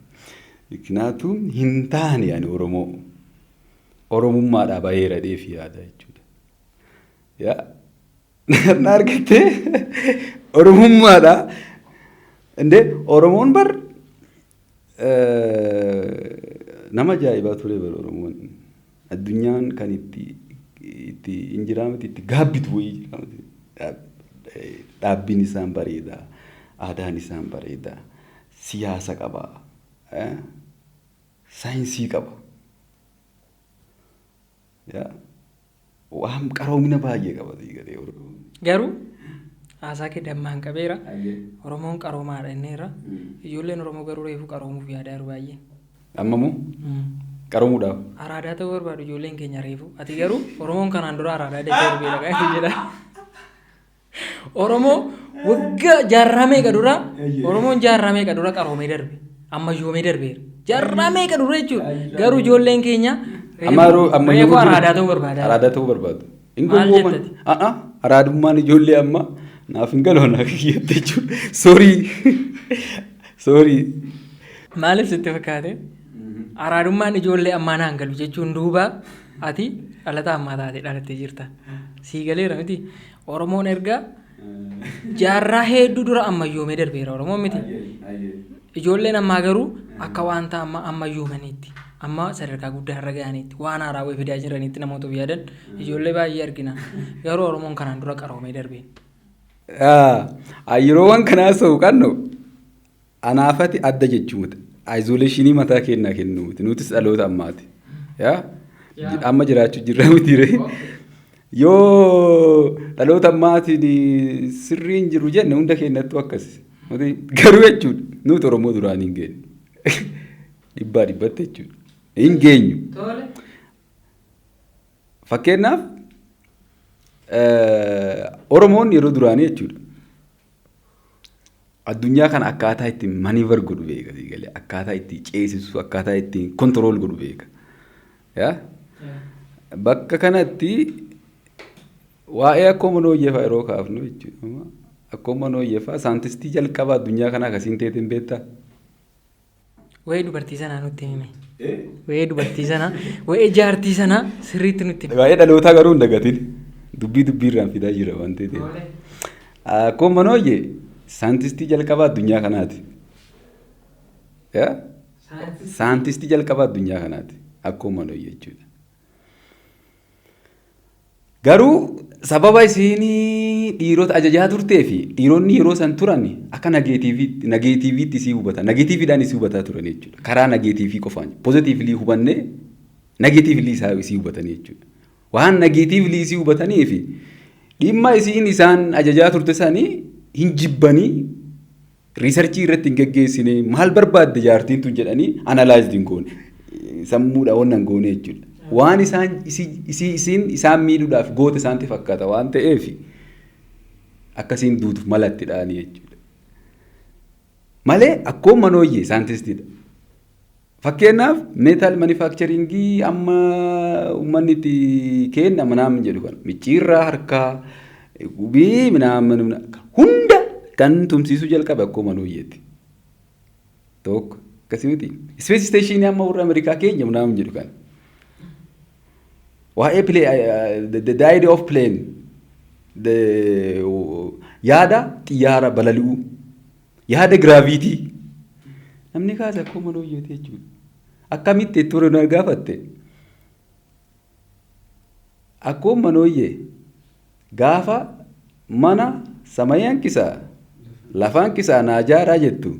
Kanaafuu hin taane ani Oromoo. Oromummaadhaa baheera dheef yaada jechuudha. Yaa na argattee Oromummaadhaa. Indee Oromoon bar nama ajaa'ibaa ture bar Oromoon. Addunyaan kan itti hin jiraa miti, itti gaabbitu wayii jira miti. Dhaabbiin isaan bareeda. Aadaan isaan bareeda. Siyaasa qaba. Saayinsii qaba. Waan qaroomina baay'ee qaba galee Oromoon. Garuu haasaa kee dammaan qabeera. Oromoon qaroomaadha inneera. Ijoolleen Oromoo garuu reefu qaroomuuf yaadaa jiru baay'een. Amma moo qaroomuudhaaf? Araadaa ta'uu barbaadu ijoolleen keenya reefu. Ati garuu Oromoon kanaan dura araadaa dachee darbeera kan jedha. Oromoo waggaa jaarraa meeqa dura, Oromoon jaarraa meeqa dura qaroomee darbe, ammayyoomee darbeera. Jaarraa meeqa dura jechuudha. Garuu ijoolleen keenya Amma yeroo amma reefu araadaa ta'uu barbaada. Araadaa ta'uu barbaadu. Hin Maal gowwooman. jettati? A'a, araadummaan ijoollee amma naaf hin galu anaaf kiyyatti jechuudha. Sorry. Sorry. Maaliif sitti fakkaate? Araadummaan ijoollee ammaa naan galu jechuun duuba ati dhalata ammaa taate dhalattee jirta. Sii galeera miti? Oromoon erga jaarraa hedduu dura ammayyoomee darbeera Oromoon miti. Ijoolleen ammaa garuu akka wanta amma ammayyoomaniitti, amma sadarkaa guddaa irra ga'aniitti, waan haaraa wayii fidaa jiraniitti namoota of yaadan ijoollee baay'ee argina. Garuu Oromoon kanaan dura qaroomee darbeen. Yeroowwan kanaa sa'u qannu anaafati adda jechuu miti. Isolation mataa kennaa kennuu miti. Nutis dhaloota ammaati. Yaa? Amma jiraachuu jirra miti ree. Yoo dhaloota ammaatiin sirriin jiru jenne hunda keenyattuu akkas. Garuu jechuudha nuti Oromoo duraan hin geenyu. Dhibbaa dhibbatti jechuudha. Hin geenyu. Fakkeenyaaf Oromoon yeroo duraanii jechuudha. Addunyaa kana akkaataa ittiin maneuver godhu beeka, galee akkaataa itti ceesisu, akkaataa ittiin control godhu beeka. Yaa? Bakka kanatti waa'ee akkoo manooyyee fa'a yeroo kaafnu jechuudha. Akkoo manooyyee fa'a saayintistii jalqaba addunyaa kanaa akkasiin ta'eetiin beektaa? Waa'ee dubartii sanaa nutti himi. Waa'ee dubartii sanaa, waa'ee jaartii sanaa sirriitti nutti himi. Waa'ee dhalootaa garuu hin dagatin. Dubbii dubbii irraan fidaa jira waan ta'eef. Akkoo manooyyee saayintistii jalqaba addunyaa kanaati. Saayintistii jalqaba addunyaa kanaati. Akkoo manooyyee jechuudha. Garuu sababa isiin dhiirota ajajaa turtee fi dhiironni yeroo san turan akka negativeitti isii hubatan, negativeiidhaan isii hubataa turan jechuudha. Karaa negative qofaan positively hubannee negatively isii hubatanii jechuudha. Waan negatively isii hubatanii fi dhimma isiin isaan ajajaa turte sanii hin jibbanii, research irratti hin geggeessine, maal barbaadde jaartiin tun jedhanii analyze hin goone, sammuudha wannan hin goone jechuudha. Waan isaan isiin isaan miidhuudhaaf goota isaanitti fakkaata waan ta'eef akkasiin duutuuf malatti dha'anii jechuudha. Malee akkoo manooyyee saayintistiidha. Fakkeenyaaf metal manufacturing amma uummanni itti kenna manaamin jedhu kana micciirraa harkaa gubii minaamin hunda kan tumsiisuu jalqabe akkoo manooyyeeti. Tokko akkasii miti. Space station amma warra Ameerikaa keenya minaamin jedhu kana. Waa'ee plane, the idea of plane, the yaada xiyyaara balali'uu, yaada gravity namni kaase akkoo manooyyeeti jechuudha. Akkamitti itti ture nu gaafatte. Akkoon manooyyee gaafa mana samayii hanqisaa lafa hanqisaa naa jaaraa jettu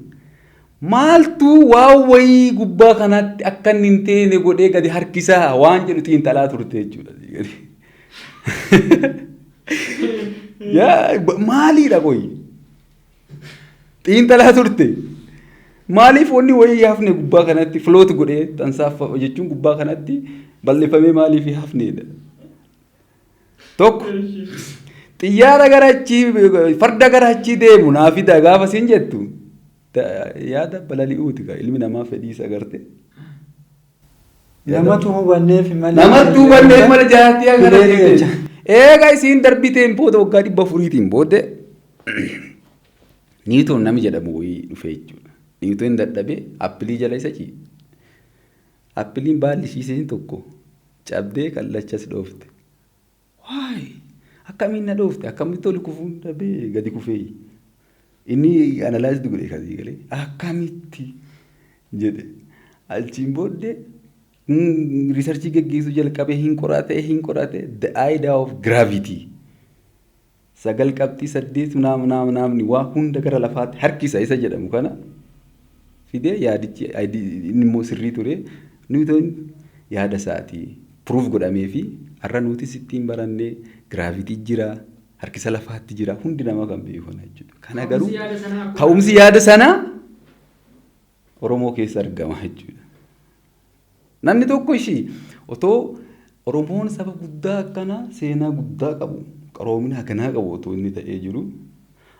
maaltu waan wayii gubbaa kanatti akka inni hin teene godhee gadi harkisaa waan jedhu xiinxalaa turte jechuudha. Yaa maaliidha qoyi? Xiinxalaa turte. Maaliif wanni wayii hafne gubbaa kanatti float godhee tansaaf jechuun gubbaa kanatti bal'ifamee maaliif hafneedha? Tokko xiyyaara gara achii, farda gara achii deemu naa fida gaafa siin jettu, yaada balali'uuti gaa ilmi namaa fedhii isa garte. Namatu hubanneef malee. Namatti hubanneef malee jaartii akkana Fideelii jette. jecha. Eega isiin darbiteen booda waggaa 400tiin booddee Niwutoon namni jedhamu wayii dhufe jechuudha. Niwutoon dadhabee appilii jala isa ciise. Appiliin baalli ishii tokko cabdee kallachas dhoofte. Waay, akkamiin na dhoofte, akkamitti ol kufuun dhabee gadi kufee. Inni analyze godhe kasii galee akkamitti jedhe. Achiin booddee research geggeessuu jalqabee hin qorate hin qorate, the idea of gravity. 9.8 naamni waa hunda gara lafaatti harkisa isa jedhamu kana fidee, yaadichi inni immoo sirrii ture. Niwutoon yaada isaatii proof godhamee fi har'a nutis ittiin barannee gravity jira, harkisa lafaatti jira, hundi namaa kan beeku kana jechuudha. Kana garuu ka'umsi yaada sanaa Oromoo keessa argama jechuudha. Namni tokko ishii otoo Oromoon saba guddaa akkanaa, seenaa guddaa qabu, qaroomina akkanaa qabu otoo inni ta'ee jiru,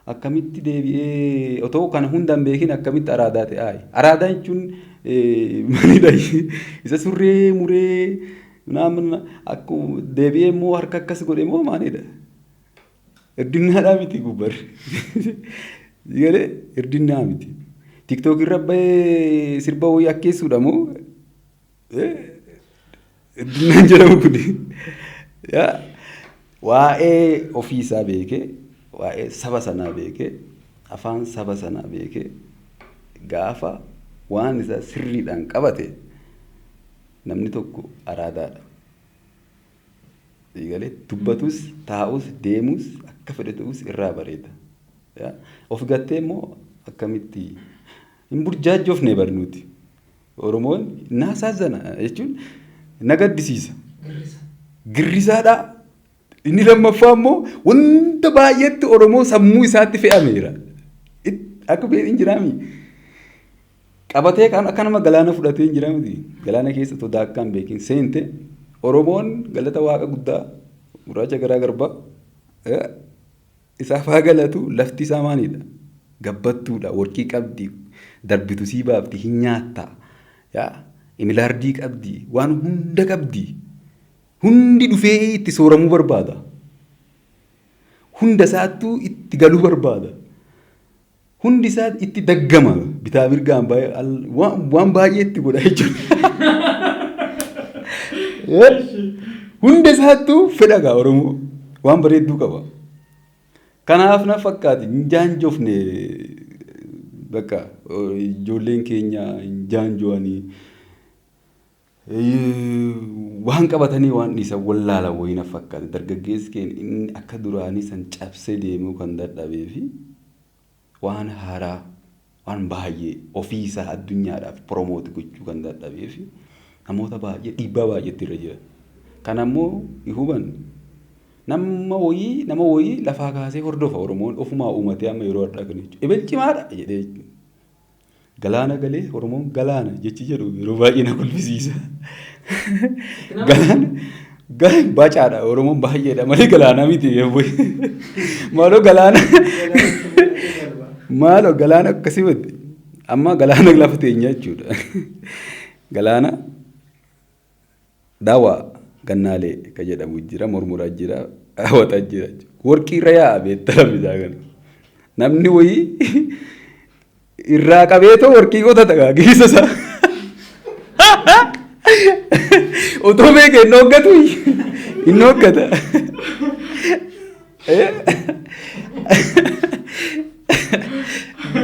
akkamitti deebi'ee otoo kana hunda hin beekin akkamitti araadaa ta'e? Araadaa jechuun maalidha? Isa surree muree naamna akkuma deebi'ee immoo harka akkas godhe moo maalidha? Hirdinnaadhaa miti gubbar. Galee hirdinnaa miti. TikTok irra bahee sirba wayii akkeessuudha moo? Hirdinnaan jedhamu kuni. Waa'ee ofiisaa beekee, waa'ee saba sanaa beekee, afaan saba sanaa beekee, gaafa waan isaa sirriidhaan qabate namni tokko araadaadha. Galee dubbatus, taa'us, deemus, akka fedhe ta'us irraa bareeda. Of gattee immoo akkamitti hin burjaajofne barnuuti. Oromoon naasaazana jechuun na gaddisiisa. Girrisaadha. Inni lammaffaa immoo wanta baay'eetti Oromoo sammuu isaatti fe'ameera. Akka beekni hin jiraami. Qabatee kan akka nama galaana fudhatee hin jira miti. Galaana keessa otoo daakkaa hin beekin seente Oromoon, galata Waaqa guddaa gurraacha garaa garbaa isaaf haa galatu, lafti isaa maalidha? Gabbattuudha, warqii qabdi, darbitu sii baafti, hin nyaatta. Yaa emerald qabdi, waan hunda qabdi. Hundi dhufee itti sooramuu barbaada. Hunda isaattuu itti galuu barbaada. Hundi isaa itti daggama, bitaa mirgaan waan baay'ee itti godha jechuudha. Hunda isaattuu fedha gaa Oromoo waan bareedduu qaba. Kanaaf na fakkaati hin jaanjofne, bakka ijoolleen keenya hin jaanjo'anii waan qabatanii waan dhiisan wallaalan wayii na fakkaate. Dargaggeessi keenya inni akka duraanii san cabsee deemuu kan dadhabee fi waan haaraa, waan baay'ee ofii isaa addunyaadhaaf promote gochuu kan dadhabee fi namoota baay'ee dhiibbaa baay'eetti irra jira. Kana immoo hin hubannu. Nama wayii, nama wayii lafaa kaasee hordofa Oromoon ofumaa uumatee amma yeroo har'aa kana jechuudha. Ebel cimaadha jedhee jechuudha. Galaana galee Oromoon galaana jechi jedhu yeroo baay'ee na kolfisiisa. Galaana bacaadha, Oromoon baay'eedha malee galaana miti. Maaloo galaana, maaloo galaana akkasii miti. Amma galaana lafa teenya jechuudha. Galaana daawaa gannaalee kan jedhamu jira, mormuraa jira, hawwataa jira. Warqii irra yaa'a beektaa lafti kana. Namni wayii irraa qabeetoo warqii qotata gaa keessa isaa. Otoo beekee hin hooggatu, hin hooggata.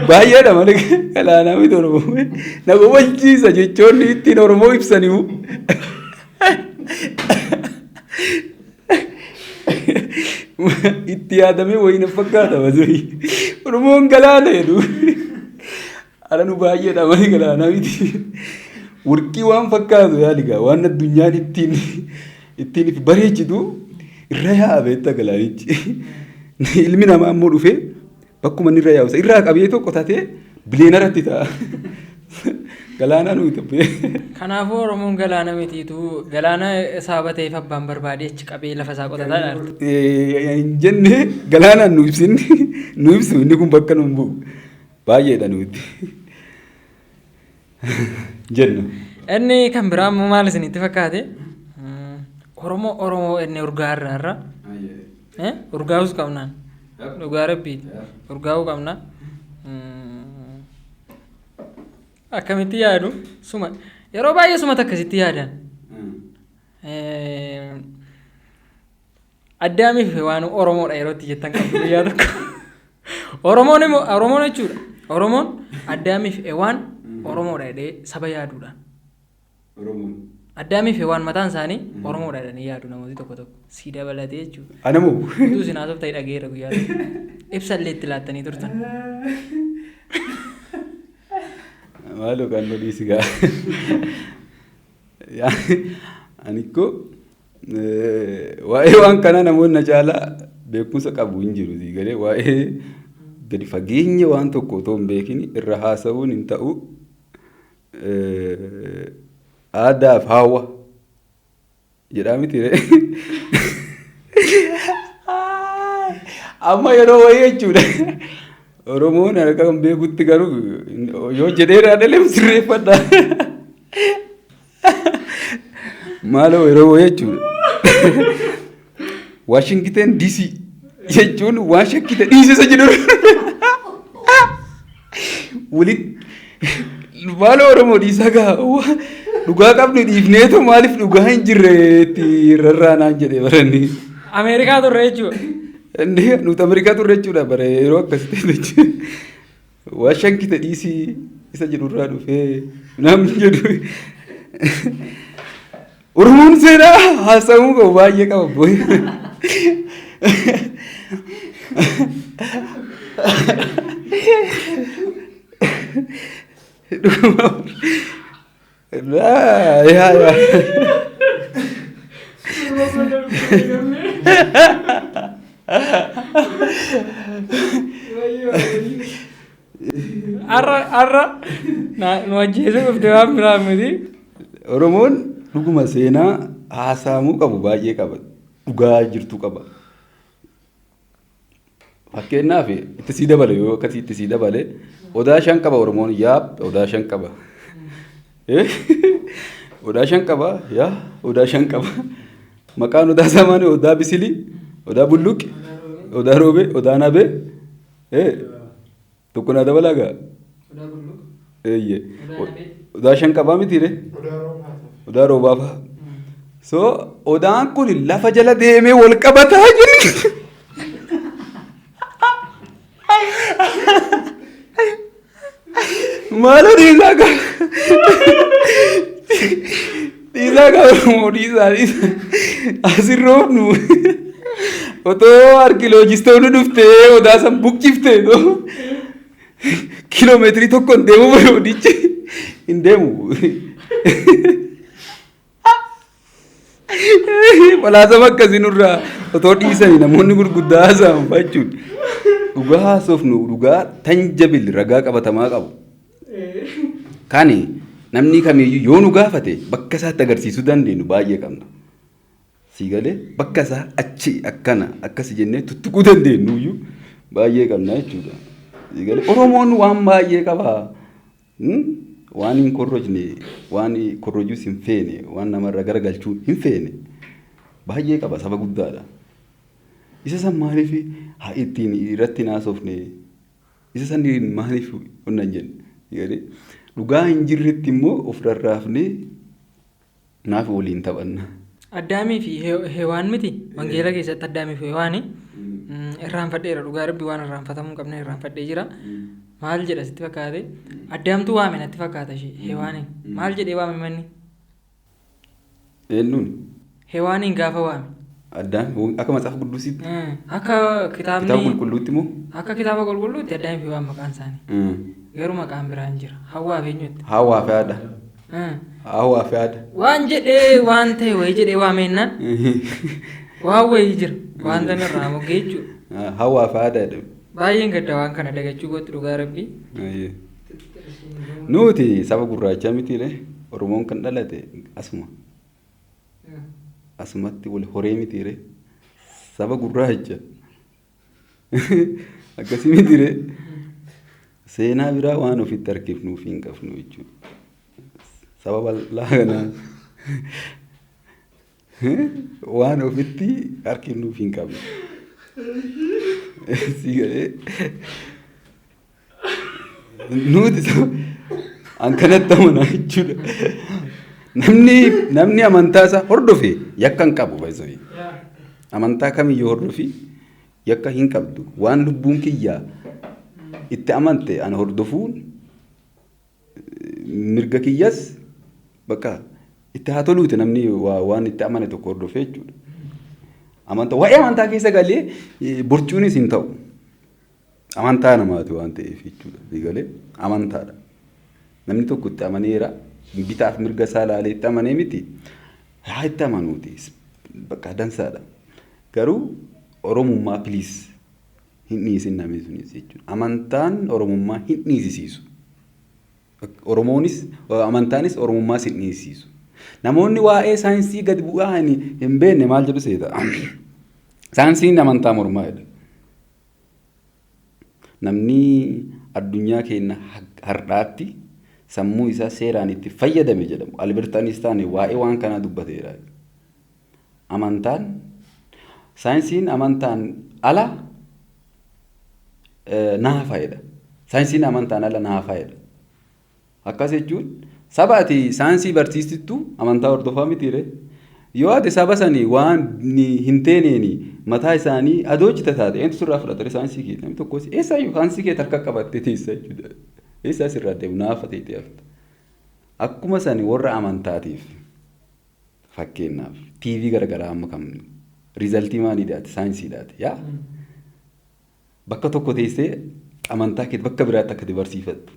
Baay'eedha malee galaanaa miti Oromoo. Na hubachiisa jechoonni ittiin Oromoo ibsaniiru. Itti yaadamee wayii na fakkaata basii. Oromoon galaana jedhu. Ala nu baay'eedha malee galaanaa miti. Warqii waan fakkaatu yaaligaa waan addunyaan ittiin if bareechitu irra yaa'a beektaa galaanichi. Ilmi namaa immoo dhufee bakkuma inni irra yaa'u irraa qabee tokko qotatee bileenaratti ta'a. Galaanaa nuyi tabbee. Kanaafuu Oromoon galaana mitiitu galaana isaa ta'eef abbaan barbaade achi qabee lafa isaa qotataa dha. Hin jenne galaanaan nu ibsin nu ibsu inni kun bakka nu hin bu'u. Baay'eedha nuti. Jenna. Inni kan biraa immoo maal isinitti fakkaate? Oromoo Oromoo inni urgaa irraa irra. Urgaa'us qabnaan. Dhugaa rabbiiti. Urgaa'uu qabna. Akkamitti yaadu? Suma yeroo baay'ee sumata akkasitti yaadan. Addaamiif waan Oromoodha yeroo itti jettan qabdu guyyaa tokko. Oromoon immoo Oromoon jechuudha. Oromoon Addaamiif Hewaan Oromoodha jedhee saba yaaduudha. Oromoon. Addaamiif Hewaan mataan isaanii Oromoodha jedhanii yaadu namooti tokko tokko. Si dabalatee jechuudha. Anamoo. Utuu isin haasofta dhageera guyyaa tokko. Ibsa illee itti laattanii turtan. Maaloo kan nu dhiisi gaa. Ani ikkoo waa'ee waan kanaa namoonni na caalaa beekumsa qabu hin jiru sii galee waa'ee gadi fageenya waan tokko otoo hin beekin irra haasa'uun hin ta'u. Aadaaf hawa jedhaa miti ree. Amma yeroo wayii jechuudha. Oromoon harka kan beekutti garuu yoo jedheera dhalee sirreeffadha. Maaloo yeroo wayii jechuudha. Waashingiten DC jechuun waan shakkite dhiisisa jedhu. Walitti maaloo Oromoo dhiisaa gaa dhugaa qabnu dhiifneetu maaliif dhugaa hin jirre itti rarraanaan jedhee baranni. Ameerikaa turre jechuudha. Inni nuti Ameerikaa turre jechuudha bara yeroo akkasitti jechuudha. Waan shakkite dhiisii isa jedhurraa dhufee namni jedhu. Oromoon seenaa haasa'uu qabu baay'ee qaba booyi. Dhuguma. Yaa yaa. Har'a har'a nu ajjeesuu dhufte waan biraa miti. Oromoon dhuguma seenaa haasa'amuu qabu baay'ee qaba. Dhugaa jirtu qaba. Fakkeenyaaf itti sii dabale yoo akkasii itti sii dabale odaa shan qaba Oromoon yaa odaa shan qaba. Odaa shan qaba yaa odaa shan qaba. Maqaan odaa samaanii odaa bisilii, odaa bulluqi, odaa roobee, odaa nabee. Tokko naa dabalaa gaa. Eeyyee. Odaa shan qabaa miti ree? Odaa roobaa fa'a. So odaan kun lafa jala deemee wal qabataa jiru. Maaloo dhiisaa qaba. Dhiisaa qaba moo dhiisaa dhiisaa. Asirroofnu. Otoo arkiiloojistoonni dhuftee odaa san buqqiftee kiiloomeetirii tokko hin deemu bara odichi hin deemu. Falaasama akkasii nurraa otoo dhiisanii namoonni gurguddaa haasa'an jechuudha. Dhugaa haasofnu dhugaa tanjabil ragaa qabatamaa qabu. Kani namni kamiyyuu yoo nu gaafate bakka isaatti agarsiisuu dandeenyu baay'ee qabna. Sii galee bakka isaa achi akkana akkasi jennee tuttuquu dandeenyu iyyuu baay'ee qabna jechuudha. Sii galee Oromoon waan baay'ee qaba. Waan hin korrojne, waan korrojuus hin feene, waan namarra garagalchuu hin feene baay'ee qaba saba guddaadha. Isa san maaliif haa ittiin irratti hin haasofne? Isa san maaliif onna hin jenne? Sii galee dhugaa hin jirretti immoo of rarraafnee naaf waliin taphanna. Addaamii fi Hewaan miti wangeela keessatti Addaamii fi Hewaani irraanfadheera dhugaa rabbi waan irraanfatamuu hin qabne irraanfadhee jira. Maal jedha sitti fakkaate? Addaamtu waame natti fakkaata ishee Hewaaniin. Maal jedhee waame manni? Eenyuun? Hewaaniin gaafa waame. Addaam akka Macaafa Quddusiitti. Akka Kitaaba kitaabni qulqulluutti moo? Akka kitaaba qulqulluutti Addaamii fi Hewaan maqaan isaanii. Garuu maqaan biraan jira. Hawwaa fi eenyutti? Hawwaa fi haadha. Hawwaa fi haadha. Waan jedhee waan ta'e wayii jedhee waamennaan waan wayii jira. Waan tan irraa moggee jechuudha. Hawwaa fi haadha jedhamu. Baay'een gadda waan kana dagachuu gootti dhugaa rabbii. Nuti saba gurraachaa mitiire. Oromoon kan dhalate asuma. Asumatti wal horee mitiire. Saba gurraacha. Akkasii mitiire. Seenaa biraa waan ofitti harkifnuuf hin qabnu jechuudha. Saba bal'aa kanaa waan ofitti harkifnuuf hin qabnu. Si galee nuti saba an kanatti amanaa jechuudha. Namni amantaa isaa hordofe yakka hin qabu baay'isanii. Amantaa kamiyyuu hordofi yakka hin qabdu. Waan lubbuun kiyyaa itti amante ana hordofuun mirga kiyyas bakka itti haa toluuti namni waan itti amane tokko hordofee jechuudha. Amantaa waa'ee amantaa keessa galee borcuunis hin ta'u. Amantaa namaati waan ta'eef jechuudha. Galee amantaadha. Namni tokko itti amaneera bitaaf mirga isaa ilaalee itti amanee miti haa itti amanuuti bakka dansaadha. Garuu Oromummaa please hin dhiisin namni sunis jechuudha. Amantaan Oromummaa hin dhiisisiisu. Oromoonis amantaanis Oromummaas hin dhiisisiisu. Namoonni waa'ee saayinsii gadi bu'aa hin beekne maal jedhu seeta? Saayinsiin amantaa mormaa jedha. Namni addunyaa keenya har'aatti sammuu isaa seeraan itti fayyadame jedhamu Albert Einstein waa'ee waan kanaa dubbateera. Amantaan saayinsiin amantaan ala naafa jedha. Saayinsiin amantaan ala naafa jedha. Akkas jechuun saba ati saayinsii barsiistittu amantaa hordofaa mitiire. Yoo ati saba sanii waan hin teeneeni mataa isaanii adoojjita taate eentu sirraa fudhatare saayinsii kee namni tokkos eessaayyuu saayinsii kee harka qabattee teessa jechuudha. Eessaa sirraa deemu naafa ta'e hafta. Akkuma sani warra amantaatiif fakkeenyaaf TV garaagaraa amma kan resultii maaliidhaati saayinsiidhaati yaa bakka tokko teessee amantaa kee bakka biraatti akka barsiifattu.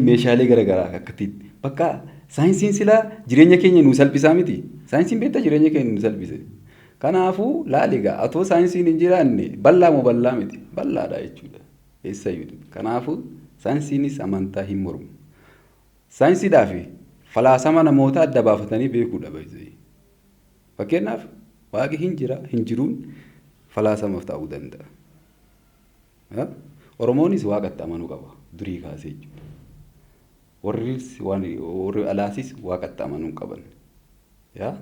Meeshaalee garaagaraa akkatti bakka saayinsiin silaa jireenya keenya nu salphisaa miti. Saayinsiin beektaa jireenya keenya nu salphise. Kanaafuu laali egaa atoo saayinsiin hin jiraanne bal'aa moo bal'aa miti? Bal'aadha jechuudha. Eessayyuu. Kanaafuu saayinsiinis amantaa hin mormu. Saayinsiidhaa fi falaasama namoota adda baafatanii beekuudha baay'ee. Fakkeenyaaf waaqi hin jira hin jiruun falaasamaaf ta'uu danda'a. Oromoonis waaqatti amanuu qaba durii kaasee jechuudha. Warris waan warri alaasis waaqatti amanuu qaban. Yaa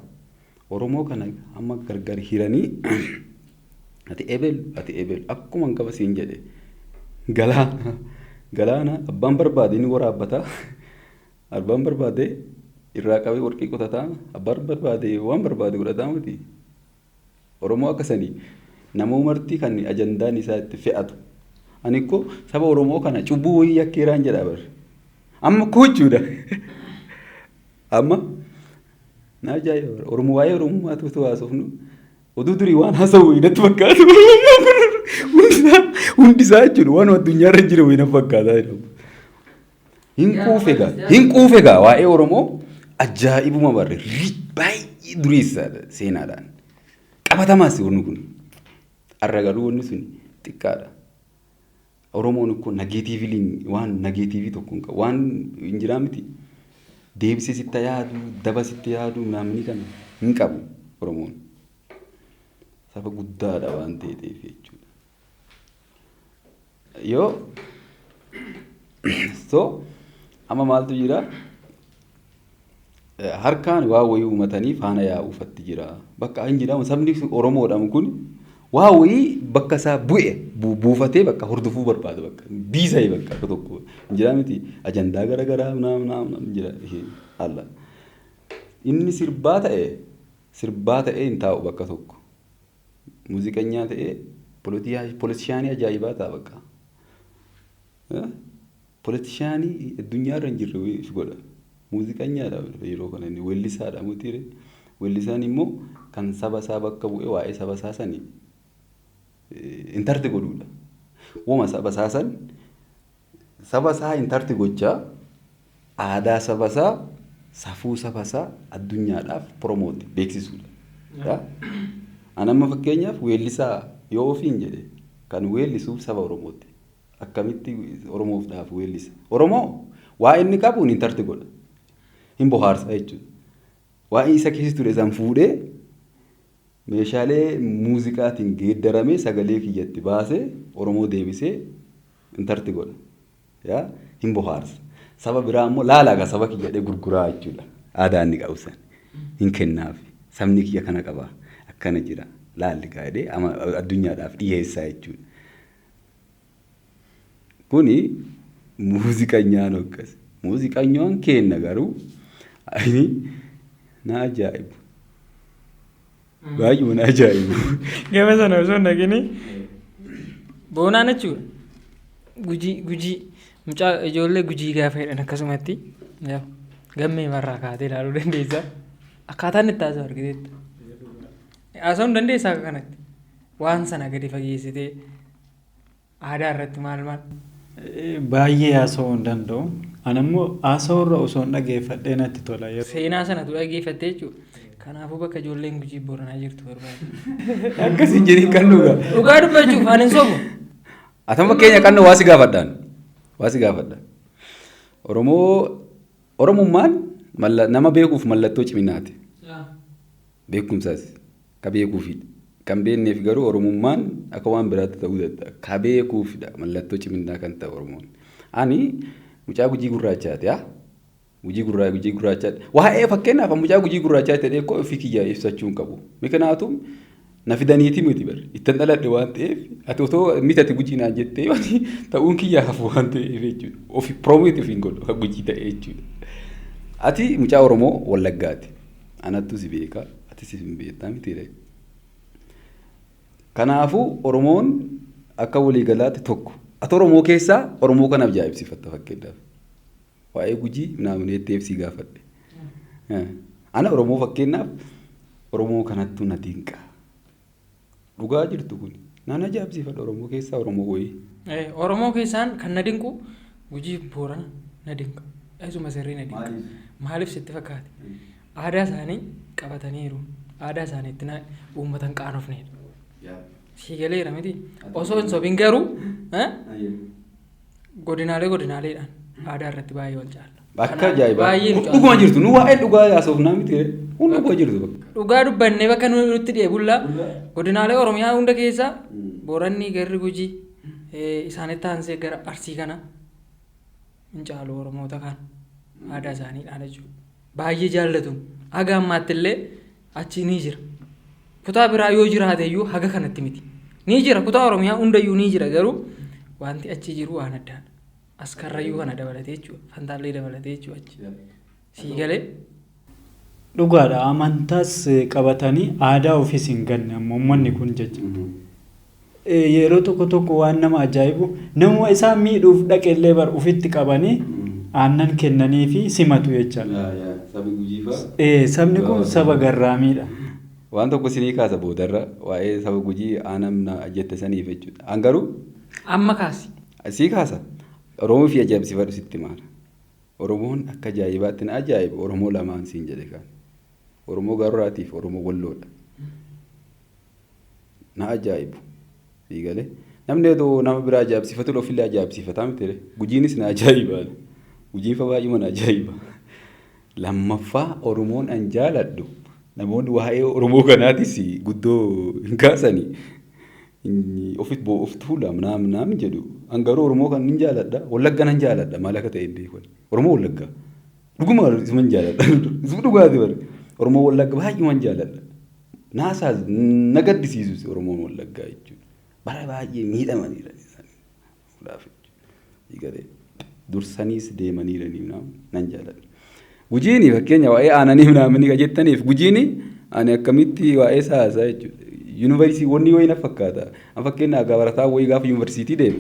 Oromoo kana amma gargar hiranii ati ebelu ati ebelu akkuma hin qaba siin jedhe galaana galaana abbaan barbaade ni waraabbata abbaan barbaade irraa qabee warqii qotataa abbaan barbaade waan barbaade godhataa miti. Oromoo akkasanii nama marti kan ajandaan isaa itti fe'atu. Ani ikkoo saba Oromoo kana cubbuu wayii yakkeeraan jedha bar. Amma koo jechuudha. Amma na ajaa'iba Oromoo waa'ee Oromummaa tuutu haasofnu oduu durii waan haasa'u wayii natti fakkaata. Hundi isaa jechuudha waan addunyaarra jira wayii na fakkaata. Hin quufe gaa hin quufe gaa waa'ee Oromoo ajaa'ibuma barre baay'ee dureessaadha seenaadhaan. Qabatamaas wanni kun. Har'a garuu wanni sun xiqqaadha. Oromoon kun negatively waan negative tokko hin qabu. Waan hin jiraa miti. Deebisee sitti yaadu, daba sitti yaadu namni kana hin qabu Oromoon. Saba guddaadha waan ta'eef jechuudha. Yoo so amma maaltu jira? Harkaan waa wayii uumatanii faana yaa'uufatti jira. Bakka hin jedhamu sabni Oromoodhaan kun waa wayii bakka isaa bu'e buufatee bakka hordofuu barbaada bakka biisa'e bakka akka tokko hin jiraa miti ajandaa garaagaraa naam naam naam jira alla. Inni sirbaa ta'e hin taa'u bakka tokko. Muuziqanyaa ta'ee politicianii ajaa'ibaa ta'a bakka. Politicianii addunyaarra hin jirre if godha. Muuziqanyaadha yeroo kana inni weellisaadha mutiire. Weellisaan immoo kan saba isaa bakka bu'ee waa'ee saba isaa sanii entertain godhuudha. Woma saba isaa san saba isaa entertain gochaa aadaa saba isaa, safuu saba isaa addunyaadhaaf promote beeksisuudha. Ani amma fakkeenyaaf weellisaa yoo ofiin jedhe kan weellisuuf saba Oromooti. Akkamitti Oromoofdhaaf weellisa? Oromoo waa inni qabuun entertain godha. Hin bohaarsa jechuudha. Waa'ee isa keessa ture san fuudhee meeshaalee muuziqaatiin geeddaramee sagalee kiyyatti baasee Oromoo deebisee entertain godha. Yaa hin bohaarsa. Saba biraa immoo laalaa gaa saba kiyya jedhee gurguraa jechuudha. Aadaa inni qabu san hin kennaaf. Sabni kiyya kana qaba. Akkana jira. Laalli gaa jedhee addunyaadhaaf dhiyeessaa jechuudha. Kuni muuziqanyaan akkas. Muuziqanyaan keenna garuu ani na ajaa'ibu. Baay'ee na ajaa'ibu. Gama sana osoo hin dhaqini boonaan jechuudha. Gujii, Gujii, mucaa ijoollee Gujii gaafa jedhan akkasumatti gammee marraa kaatee ilaaluu dandeessa. Akkaataan itti haasa'u argiteetta. Haasa'uu hin dandeessaa akka kanatti. Waan sana gadi fageessitee aadaa irratti maal maal. Baay'ee haasa'uu hin danda'u. Ani immoo haasa'uu irra osoo hin dhageeffadhee natti tola. Seenaa sanatu dhageeffattee jechuudha. Kanaafuu bakka ijoolleen Gujii Booranaa jirtu barbaade. Akkasiin jedhiin kan dhugaa. Dhugaa dubbachuuf ani hin sobu. Atama fakkeenya kan waa si gaafadhaan. Waa si gaafadha. Oromoo Oromummaan nama beekuuf mallattoo ciminaati. Beekumsaas ka beekuufidha. Kan beekneef garuu Oromummaan akka waan biraatti ta'uu danda'a. Ka beekuufidha mallattoo ciminaa kan ta'e Oromoon. Ani mucaa Gujii gurraachaati haa. Gujii gurraa Gujii gurraachaati. Waa'ee fakkeenyaaf mucaa Gujii gurraachaati jedhee koo ofii kiyya ibsachuu hin qabu. Miknaatum na fidaniiti miti bar. Ittan dhaladhe waan ta'eef ati otoo miti ati Gujii naan jettee waan ta'uun kiyya hafu waan ta'eef jechuudha. Ofi promote ofiin godhu akka Gujii ta'e jechuudha. Ati mucaa Oromoo Wallaggaati. Anattu si beeka, ati si hin beektaa miti ree. Kanaafuu Oromoon akka waliigalaatti tokko. Ati Oromoo keessaa Oromoo kana ajaa'ibsiifatta fakkeenyaaf. Waa'ee Gujii naamneetti si gaafadhe. Ana Oromoo fakkeenyaaf Oromoo kanattu na dinqa. Dhugaa jirtu kun naan ajaa'ibsiifadha Oromoo keessaa Oromoo wayii. Oromoo keessaan kan na dinqu Gujii Boorana na dinqa. Isuma sirrii na dinqa. Maaliif sitti fakkaate? Aadaa isaanii qabataniiru. Aadaa isaaniitti uummata hin qaanofnedha. Sii galeera miti. Osoo hin sobin garuu godinaalee godinaaleedhaan aadaa irratti baay'ee wal caala. Akka ajaa'ibaa. Dhuguma jirtu nu waa'ee dhugaa haasofnaa miti. Kun dhuguma jirtu bakka. Dhugaa dubbannee bakka nutti dhi'e bullaa godinaalee Oromiyaa hunda keessaa Booranni garri Gujii isaanitti aansee gara Arsii kana hin caalu Oromoota kaan aadaa isaaniidhaan jechuudha. Baay'ee jaallatu. Haga ammaatti illee achi ni jira. Kutaa biraa yoo jiraate iyyuu haga kanatti miti. Ni jira, kutaa Oromiyaa hundayyuu ni jira, garuu wanti achi jiru waan addaadha. As Karrayyuu kana dabalatee jechuudha. Fantaallee dabalatee jechuudha achi. Sii galee? Dhugaadha, amantaas qabatanii aadaa ofiis hin ganne ammoo uummanni kun jecha. Yeroo tokko tokko waan nama ajaa'ibu namuma isaan miidhuuf dhaqellee bar ofitti qabanii aannan kennanii fi simatu jechaadha. Sabni Gujii fa'a. Sabni kun saba garraamiidha. Waan tokko isinii kaasa boodarra waa'ee saba Gujii aannan jette saniif jechuudha. An garuu. Amma kaasi. Sii kaasa. Oromoo fi ajaa'ibsiifadhu sitti maala. Oromoon akka ajaa'ibaatti na ajaa'ibu Oromoo lamaan siin jedhe kaan. Oromoo Garoraatiif Oromoo Walloodha. Na ajaa'ibu. Sii galee. Namni otoo nama biraa ajaa'ibsiifatu ofillee ajaa'ibsiifataa miti ree. Gujiinis na ajaa'iba. Gujiin fa baay'uma na ajaa'iba. Lammaffaa Oromoon an jaaladhu namoonni waa'ee Oromoo kanaatis guddoo hin kaasanii. Ofit of tuula naam naam jedhu. An garuu Oromoo kan hin jaaladha. Wallagga nan jaaladha maal akka ta'e hin beeku. Oromoo Wallaggaa. Dhuguma isuma hin jaaladha. Isuma dhugaati bare. Oromoo Wallagga baay'uma hin jaaladha. Naasaas na gaddisiisus Oromoon Wallaggaa jechuudha. Bara baay'ee miidhamaniidha isaanii. Jechuudha. Dursaniis deemaniiranii nan jaaladha. Gujiini fakkeenya waa'ee aananii naamni ka jettaniif gujiini ani akkamitti waa'ee siyaasaa jechuudha. Yuunivarsiitii wanni wayii na fakkaata. An fakkeenyaaf barataa wayii gaafa yuunivarsiitii deeme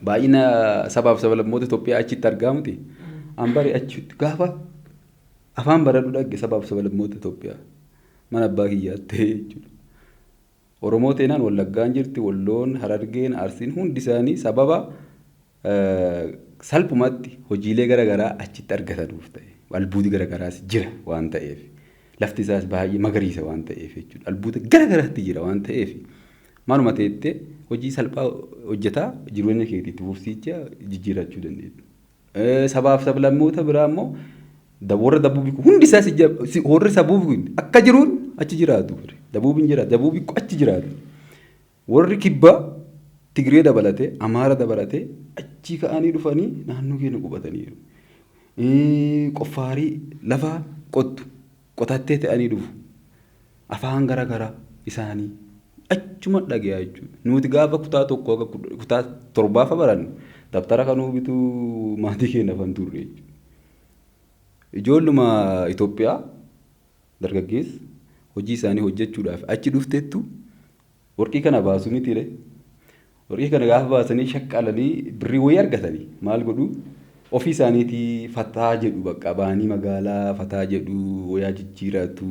baay'ina sabaaf sablammoota Itoophiyaa achitti argaa miti. An bari achitti gaafa Afaan baradhu dhagge sabaaf sablammoota Itoophiyaa. Mana abbaa kiyyaatti jechuudha. Oromoo teenaan Wallaggaan jirti, Walloon, Harargeen, Arsiin hundi isaanii sababa salphumatti hojiilee garaagaraa achitti argatanuuf ta'e. Albuudi garaagaraas jira waan ta'eef. Lafti isaas baay'ee magariisa waan ta'eef jechuudha. Albuuda garaagaraatti jira waan ta'eef. Manuma teettee hojii salphaa hojjetaa jireenya keetii itti fufsiicha jijjiirachuu dandeetta. Sabaaf sablammoota biraa immoo warra dabuubi hundi isaas warri sabuubi akka jiruun achi jiraatu. Dabuubiin jira, dabuubi achi jiraatu. Warri kibbaa Tigree dabalatee, Amaara dabalatee achi ka'anii dhufanii naannoo keenya qubataniiru. Qoffaarii lafa qottu qotattee ta'anii dhufu. Afaan garaagaraa isaanii achuma dhagayaa jechuudha. Nuti gaafa kutaa tokko akka kutaa torbaafa barannu dabtara kanuu bituu maatii keenya afaan turre jechuudha. Ijoolluma Itoophiyaa dargaggeessa hojii isaanii hojjechuudhaaf achi dhuftettu warqii kana baasu mitiire. Warqii kana gaafa baasanii shaqqalanii birrii wayii argatanii maal godhuu ofii isaaniitii fataa jedhu bakka ba'anii magaalaa fataa jedhu wayaa jijjiiratu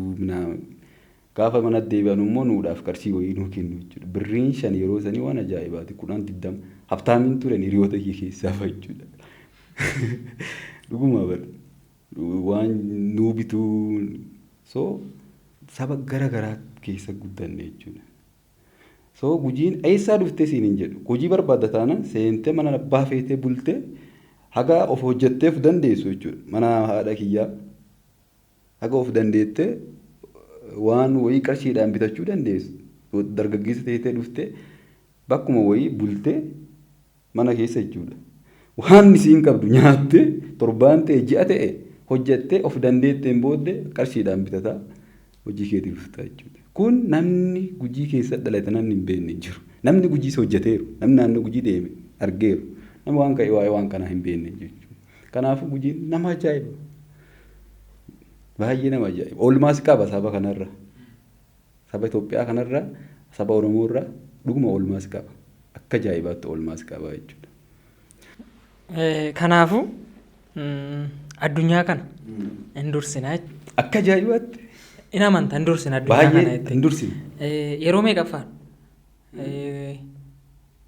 gaafa mana deebi'an immoo nuudhaaf qarshii wayii nuu kennu jechuudha. Birriin 5 yeroo sanii waan ajaa'ibaati 10 20 haftaamiin turan hiriyoota kee keessaa fa'a jechuudha. Dhuguma bara waan nuu bituu so saba gara garaa keessa guddanne jechuudha. So Gujiin eessaa dhuftee siin hin jedhu. Hojii barbaadda taanaan seentee mana abbaa feetee bultee haga of hojjetteef dandeessu jechuudha. Mana haadha kiyyaa haga of dandeettee waan wayii qarshiidhaan bitachuu dandeessu. Dargaggeessa teetee dhuftee bakkuma wayii bultee mana keessa jechuudha. Waan isiin qabdu nyaattee torbaan ta'e ji'a ta'e hojjettee of dandeetteen booddee qarshiidhaan bitataa hojii keetiif dhuftaa jechuudha. Kun namni Gujii keessa dhalate namni hin beekne hin jiru. Namni Gujiis hojjeteeru, namni naannoo Gujii deeme argeeru. Namni waan ka'e waa'ee waan kanaa hin beekne jechuudha. Kanaafuu Gujiin nama ajaa'iba. Baay'ee nama ajaa'iba. Oolmaas qaba saba kanarra. Saba Itoophiyaa kanarra, saba Oromoorra dhuguma oolmaas qaba. Akka ajaa'ibaatti oolmaas qaba jechuudha. Kanaafuu addunyaa kana hin dursina. Akka ajaa'ibaatti. In amanta hin dursina addunyaa kana Baay'ee jettee. hin dursina. Yeroo meeqaffaadha?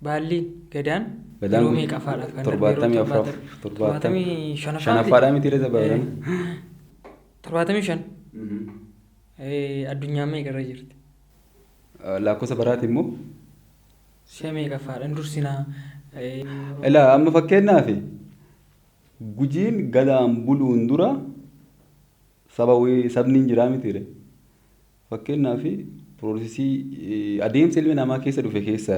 Baalliin Gadaan Gadaan yeroo kun meeqaffaadhaaf kan darbe? 74 75 shanaffaadhaa miti irra barana. 75 addunyaa meeqarra jirti? Lakkoofsa baraati immoo. Ishee meeqaffaadha? Hin dursinaa. Ilaa amma fakkeenyaaf Gujiin Gadaan buluun dura saba wayii sabni hin jiraa mitiire. Fakkeenyaaf piroosesii adeemsa ilmi namaa keessa dhufe keessa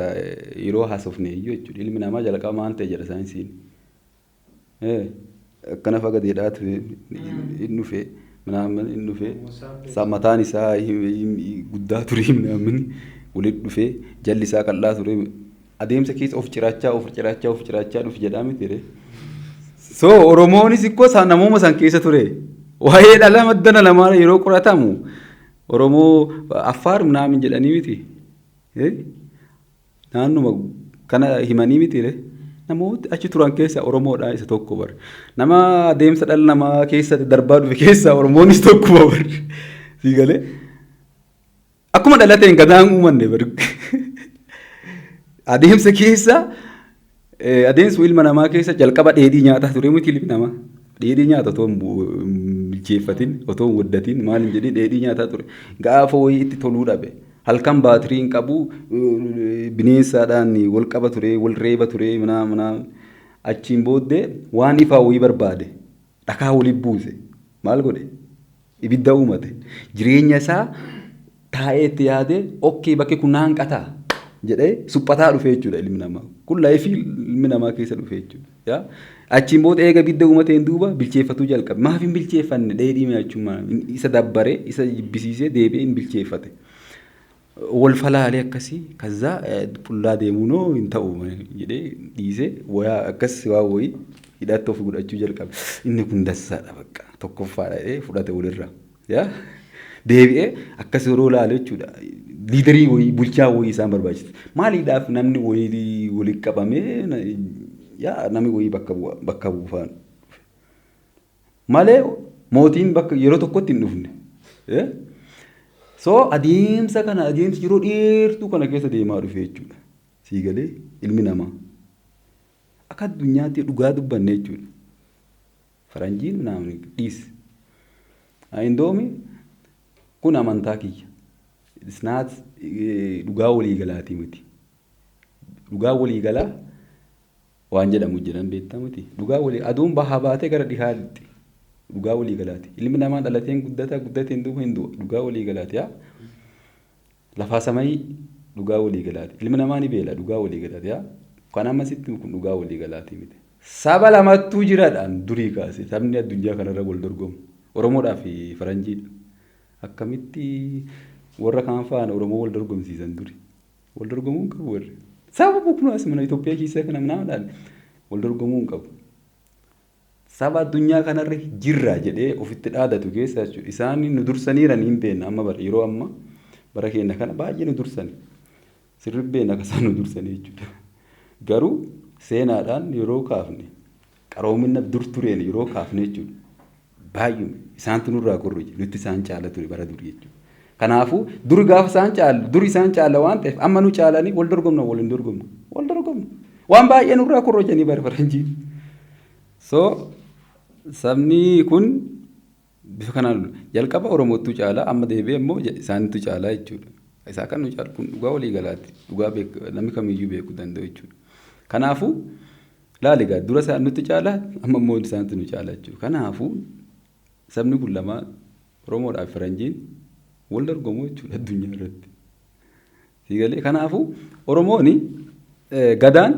yeroo haasofne iyyuu jechuudha. Ilmi namaa jalqaba maal ta'e jedha saayinsiin. Akkana fagateedhaa ture inni dhufe minaamin inni dhufe mataan isaa guddaa ture minaamin walitti dhufe jalli isaa qal'aa ture adeemsa keessa of ciraachaa of ciraachaa of ciraachaa dhufe jedhaa mitiire. So Oromoonis ikkoo namooma san keessa ture. Waa'ee dhala madda namaa yeroo qoratamu Oromoo Affaar minaamin jedhanii miti. Naannuma kana himanii mitiire. Namooti achi turan keessa Oromoodhaa isa tokko bare. Nama adeemsa dhala namaa keessa darbaa dhufe keessa Oromoonis tokkuma bare. Sii galee? Akkuma dhalateen Gadaan uumanne bare. Adeemsa keessa adeemsa ilma namaa keessa jalqaba dheedhii nyaataa ture miti ilmi namaa. Dheedhii nyaata otoo hin bilcheeffatin otoo hin waddatin maal hin jedhin dheedhii nyaataa ture. Gaafa wayii itti toluu dhabe. Halkan baatirii hin qabu bineensaadhaan wal qaba ture wal reeba ture minaa minaa achiin booddee waan ifaa wayii barbaade dhakaa waliin buuse maal godhe ibidda uumate jireenya isaa taa'ee itti yaadee okkee bakki kun naan qataa jedhee suphataa dhufe jechuudha ilmi namaa kun laayifii ilmi namaa keessa dhufe jechuudha. Yaa achiin booda eega ibidda uumateen duuba bilcheeffatuu jalqabe maaf hin bilcheeffanne dheedhii nyaachuun isa dabbaree isa jibbisiisee deebi'ee hin bilcheeffate. Wal falaalee akkasii kazzaa qullaa deemuunoo hin ta'u jedhee dhiisee wayaa akkas waa wayii hidhaatti of godhachuu jalqabe. Inni kun dassaadha bakka tokkoffaadha jedhee fudhate walirraa. Yaa deebi'ee akkas yeroo ilaalu jechuudha. Liidarii wayii bulchaa wayii isaan barbaachisa. Maaliidhaaf namni wayii walitti qabamee yaa namni wayii bakka bu'a bakka buufaan dhufe. Malee Mootiin bakka yeroo tokkotti hin dhufne. So adeemsa kana adeemsi yeroo dheertuu kana keessa deemaa dhufe jechuudha. Sii galee ilmi namaa. Akka addunyaatti dhugaa dubbanne jechuudha. Faranjiin namni dhiis. Indoomi kun amantaa kiyya. It's not dhugaa waliigalaatii miti. Dhugaa waliigalaa waan jedhamu jiran beektaa miti. Dhugaa walii aduun bahaa baatee gara dhihaatti. Dhugaa waliigalaati. Ilmi namaa dhalateen guddata guddateen duuba hin du'a. Dhugaa waliigalaati yaa. Lafaa samayii dhugaa waliigalaati. Ilmi namaa ni beela dhugaa waliigalaati yaa. Kan amma sitti kun dhugaa waliigalaati miti. Saba lamattuu jiraadhaan durii kaase sabni addunyaa kanarra wal dorgomu. Oromoodhaa fi Faranjiidha. Akkamitti warra kaan faana Oromoo wal dorgomsiisan duri. Wal dorgomuu hin qabu warri. Saba kunuas mana Itoophiyaa keessa kana namadhaan wal dorgomuu hin qabu. Saba addunyaa kanarra jirra jedhee ofitti dhaadatu keessa jechuudha. Isaan nu dursaniiran hin beekna amma bara yeroo amma bara keenya kana baay'ee nu dursani. Sirri beekna akka isaan nu dursanii jechuudha. Garuu seenaadhaan yeroo kaafne qaroomina dur tureen yeroo kaafne jechuudha. Baay'uma isaantu nurraa korru nutti isaan caala ture bara durii jechuudha. Kanaafuu dur gaafa isaan caalu dur isaan caala waan ta'eef amma nu caalanii wal dorgomna wal hin dorgomnu wal dorgomna. Waan baay'ee nurraa korru jedhanii bara faranjiin. So sabni kun bifa kanaan jalqaba Oromootu caala amma deebi'ee immoo isaanitu caala jechuudha. Isaa kan nu caalu kun dhugaa walii galaati. Dhugaa namni kamiyyuu beekuu danda'u jechuudha. Kanaafuu laali egaa dura isaan nutti caala amma immoo isaantu nu caala jechuudha. Kanaafuu sabni kun lama Oromoodhaa fi Faranjiin wal dorgomuu jechuudha addunyaa irratti. Siigalee kanaafuu Oromoon gadaan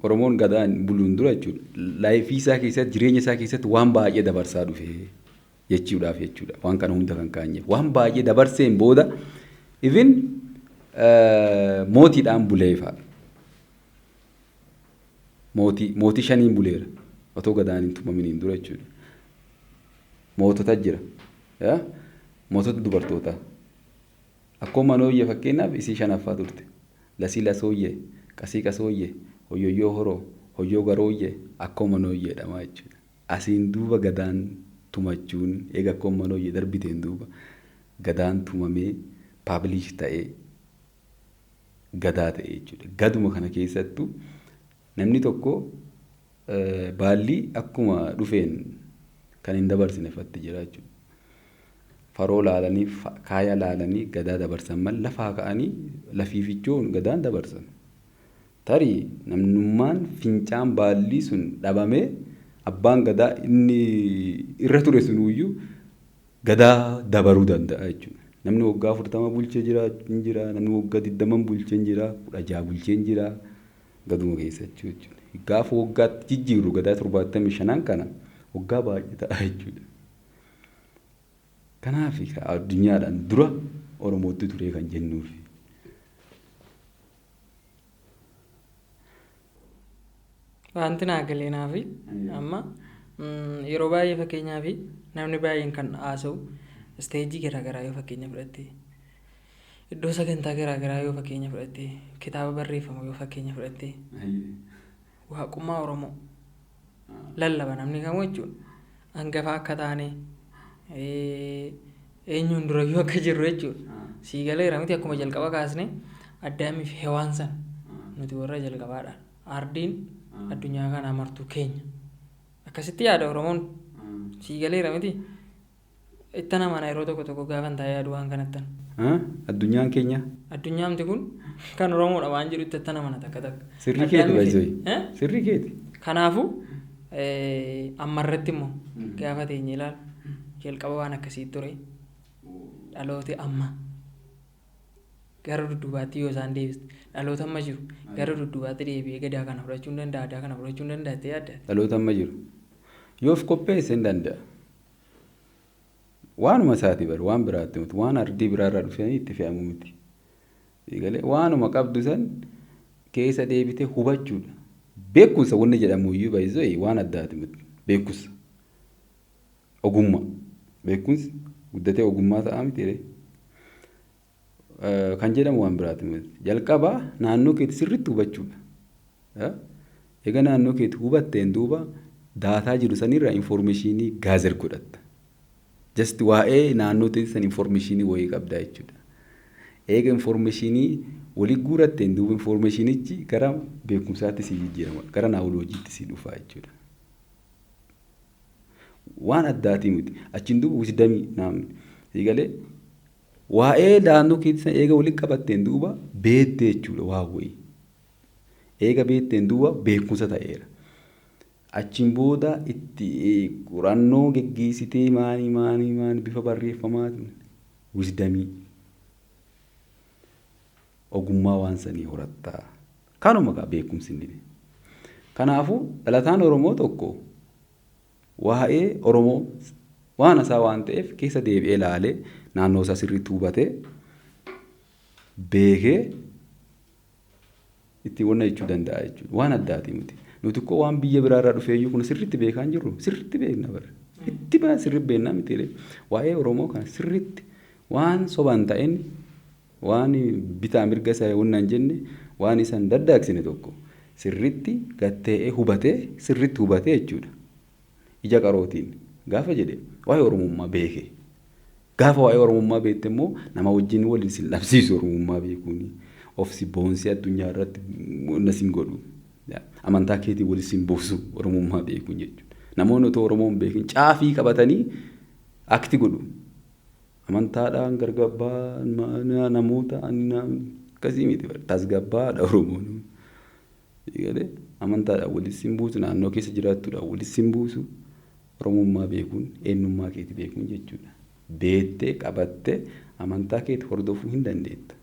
Oromoon gadaan buluun dura jechuudha. Life isaa keessatti jireenya isaa keessatti waan baay'ee dabarsaa dhufe jechuudhaaf jechuudha. Waan kana hunda kan kaanyeef waan baay'ee dabarseen booda even mootiidhaan buleefa. Mootii shaniin buleera. Otoo gadaan hin tumaminiin dura jechuudha. Mootota jira. Mootota dubartootaa. Akkuma manooyyee fakkeenyaaf isii shanaffaa turte. Lasii lasooyyee, qasii qasooyyee, hoyyoyyoo horoo, hoyyoo garooyyee akkuma manooyyee jedhama jechuudha. Asiin duuba gadaan tumachuun eega akkuma manooyyee darbiteen duuba gadaan tumamee publish ta'ee gadaa ta'e jechuudha. Gaduma kana keessattuu namni tokko baallii akkuma dhufeen kan hin dabarsine fatti jira jechuudha. Faroo laalanii kaaya laalanii gadaa dabarsan malee lafaa ka'anii lafiifichoon gadaan dabarsan. Tarii namnummaan fincaan baallii sun dhabamee abbaan gadaa inni irra ture sunuyyuu gadaa dabaruu danda'a jechuudha. Namni waggaa 40 bulchee jira hin jira, namni waggaa 20 bulchee hin jira, 16 bulchee hin jira gaduma keessa jechuudha. Gaafa waggaatti jijjiirru gadaa 75 kana waggaa baay'ee ta'a jechuudha. Kanaaf addunyaadhaan dura Oromootti ture kan jennuufi. Wanti naa galee naafi amma yeroo baay'ee fakkeenyaaf namni baay'een kan haasa'u stage garaagaraa yoo fakkeenya fudhatte iddoo sagantaa garaagaraa yoo fakkeenya fudhatte kitaaba barreeffamu yoo fakkeenya fudhatte waaqummaa Oromoo lallaba namni kamuu jechuudha. Hangafa akka taane eenyuun durayyuu akka jirru jechuudha. Sii galeera miti akkuma jalqaba kaasne Addaamii fi Hewaan sana nuti warra jalqabaadha. Ardiin addunyaa kanaa martuu keenya. Akkasitti yaada Oromoon. Sii galeera miti. Itti namana yeroo tokko tokko gaafa taa'ee yaadu waan kanattan. Addunyaan keenya. Addunyaamti kun kan Oromoodha waan jedhu itti namana takka takka. Sirrii keeti baay'isoo. Sirrii keeti. Kanaafuu ammarratti immoo gaafa teenye ilaalu jalqaba waan akkasii ture dhalooti amma gara dudduubaatti yoo isaan deebiste dhaloota amma jiru gara dudduubaatti deebi'ee gadaa kana fudhachuu hin danda'a aadaa kana fudhachuu hin danda'a jettee yaadda. Dhaloota amma jiru yoo of qopheesse hin danda'a. Waanuma isaati bara waan biraatti miti waan ardii biraarraa dhufanii itti fe'amu miti. Galee waanuma qabdu san keessa deebitee hubachuudha. Beekumsa wanni jedhamu iyyuu baay'isoo waan addaati miti. Beekumsa. Ogummaa. Beekumsi guddatee ogummaa ta'a miti. Kan jedhamu waan biraati miti. Jalqaba naannoo keetti sirriitti hubachuudha. Egaa naannoo keetti hubatteen duuba data jiru sanirraa information gather godhatta. Just waa'ee naannoo teessan informationii wayii qabda jechuudha. Eega informationii walii guuratteen duuba informationichi gara beekumsaatti si jijjiirama, gara knowledgeiitti si dhufa jechuudha. Waan addaatii miti. Achiin duuba wisdomii naamni. Siigalee waa'ee naannoo keessan eega walii qabatteen duuba beettee jechuudha waan wayii. Eega beekteen duuba beekumsa ta'eera. Achiin booda itti qorannoo geggeessitee maanii maanii maanii bifa barreeffamaatiin wisdomii ogummaa waan sanii horattaa. Kanuma kaa beekumsi inni. Kanaafuu dhalataan Oromoo tokko waa'ee Oromoo waan isaa waan ta'eef keessa deebi'ee ilaalee naannoo isaa sirriitti hubatee beekee ittiin wanna jechuu danda'a jechuudha. Waan addaatii miti. Nuti koo waan biyya biraarraa dhufeeyyuu kun sirriitti beekaa hin jirru. Sirriitti beekna bara. Itti baa sirriitti beeknaa miti. Waa'ee Oromoo kana sirriitti waan sobaan ta'in, waan bitaa mirga isaa wanna hin jenne, waan isaan daddaaksine tokko sirriitti gatta'ee hubatee sirriitti hubatee jechuudha. Ija qarootiin gaafa jedhe waa'ee Oromummaa beeke. Gaafa waa'ee Oromummaa beekte immoo nama wajjin waliin sin dhabsiisu Oromummaa beekuuni. Of si boonsee addunyaa irratti wanna sin godhu. Amantaa keetii waliin sin buusu Oromummaa beekuun jechuudha. Namoonni otoo Oromoo hin beekin caafii qabatanii akti godhu. Amantaadhaan gargabbaa namoota akkasii miti, tasgabbaadha Oromoon. Amantaadhaan waliin sin buusu, naannoo keessa jiraattuudhaan waliin sin buusu. Oromummaa beekuun eenyummaa keetii beekuun jechuudha. Beettee qabattee amantaa keetii hordofuu hin dandeetta.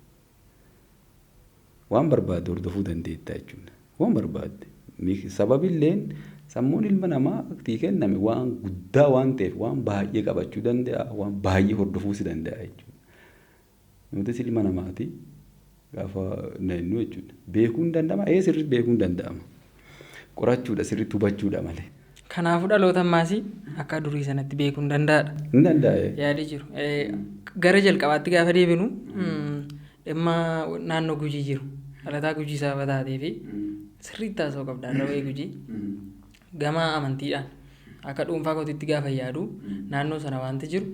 Waan barbaadde hordofuu dandeetta jechuudha. Waan barbaadde. Sababilleen sammuun ilma namaa itti kenname waan guddaa waan ta'eef waan baay'ee qabachuu danda'a, waan baay'ee hordofuus danda'a jechuudha. Nutis ilma namaati gaafa jennu jechuudha. Beekuun danda'ama, ee sirriitti beekuun danda'ama. Qorachuudha, sirriitti hubachuudha malee. Kanaafuu dhaloota ammaas akka durii sanatti beekuun danda'adha. Hin danda'e. Yaadii jiru. Gara jalqabaatti gaafa deebinu, dhimma naannoo Gujii jiru. Dhalataa Gujii sababa taatee fi sirriitti haasa'uu qabda irra wayii Gujii. Gama amantiidhaan akka dhuunfaa kootiitti gaafa yaadu, naannoo sana wanti jiru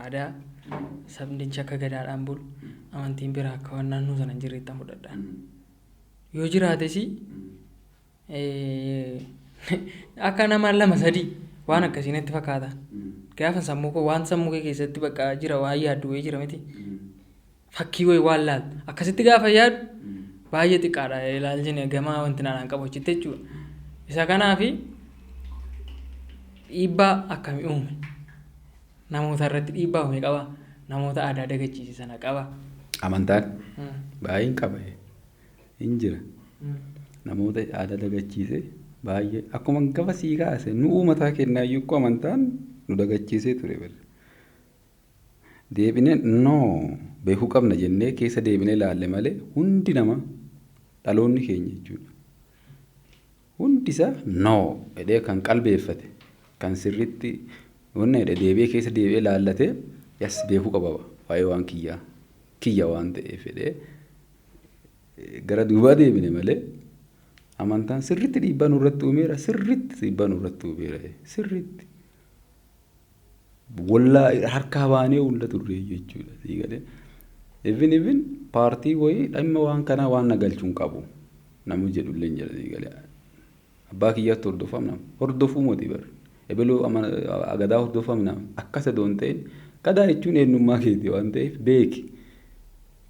aadaa sabnichi akka gadaadhaan bulu, amantiin biraa akka waan naannoo sana hin jirreetti fudhadhaan. Yoo jiraates akka nama lama sadii waan akkasii natti fakkaata. Gaafa sammuu koo waan sammuu kee keessatti bakka jira waan yaaddu wayii jira miti. Fakkii wayii waan laaltu. Akkasitti gaafa yaadu baay'ee xiqqaadha ilaalchini gama wanti naannaan qabu achitti jechuudha. Isa kanaafi dhiibbaa akkamii uume? Namoota irratti dhiibbaa uume qaba. Namoota aadaa dagachiise sana qaba. Amantaan baay'een qaba. Hin jira. Namoota aadaa dagachiise baay'ee akkuma gafa sii kaase nu uummataa kennaayyuu akkoo amantaan nu dagachiisee ture bara. Deebinee noo beekuu qabna jennee keessa deebinee ilaalle malee hundi nama dhaloonni keenya jechuudha. Hundi isaa noo jedhee kan qalbeeffate, kan sirriitti wanna jedhe deebi'ee keessa deebi'ee ilaallatee, yas, beekuu qaba waa'ee waan kiyyaa kiyya waan ta'eef jedhee gara duubaa deebine malee amantaan sirriitti dhiibbaa nurratti uumeera, sirriitti dhiibbaa nurratti uumeera, sirriitti. Wallaa harkaa baanee hunda turre jechuudha siigalee. Even paartii wayii dhimma waan kanaa waan na galchuu hin qabu namni jedhu illee hin jira siigalee. Abbaa kiyyaatti hordofam nama hordofuu moti bar. Ebeluu gadaa hordofam nama akkas odoo hin ta'in, gadaa jechuun eenyummaa keeti waan ta'eef beeki.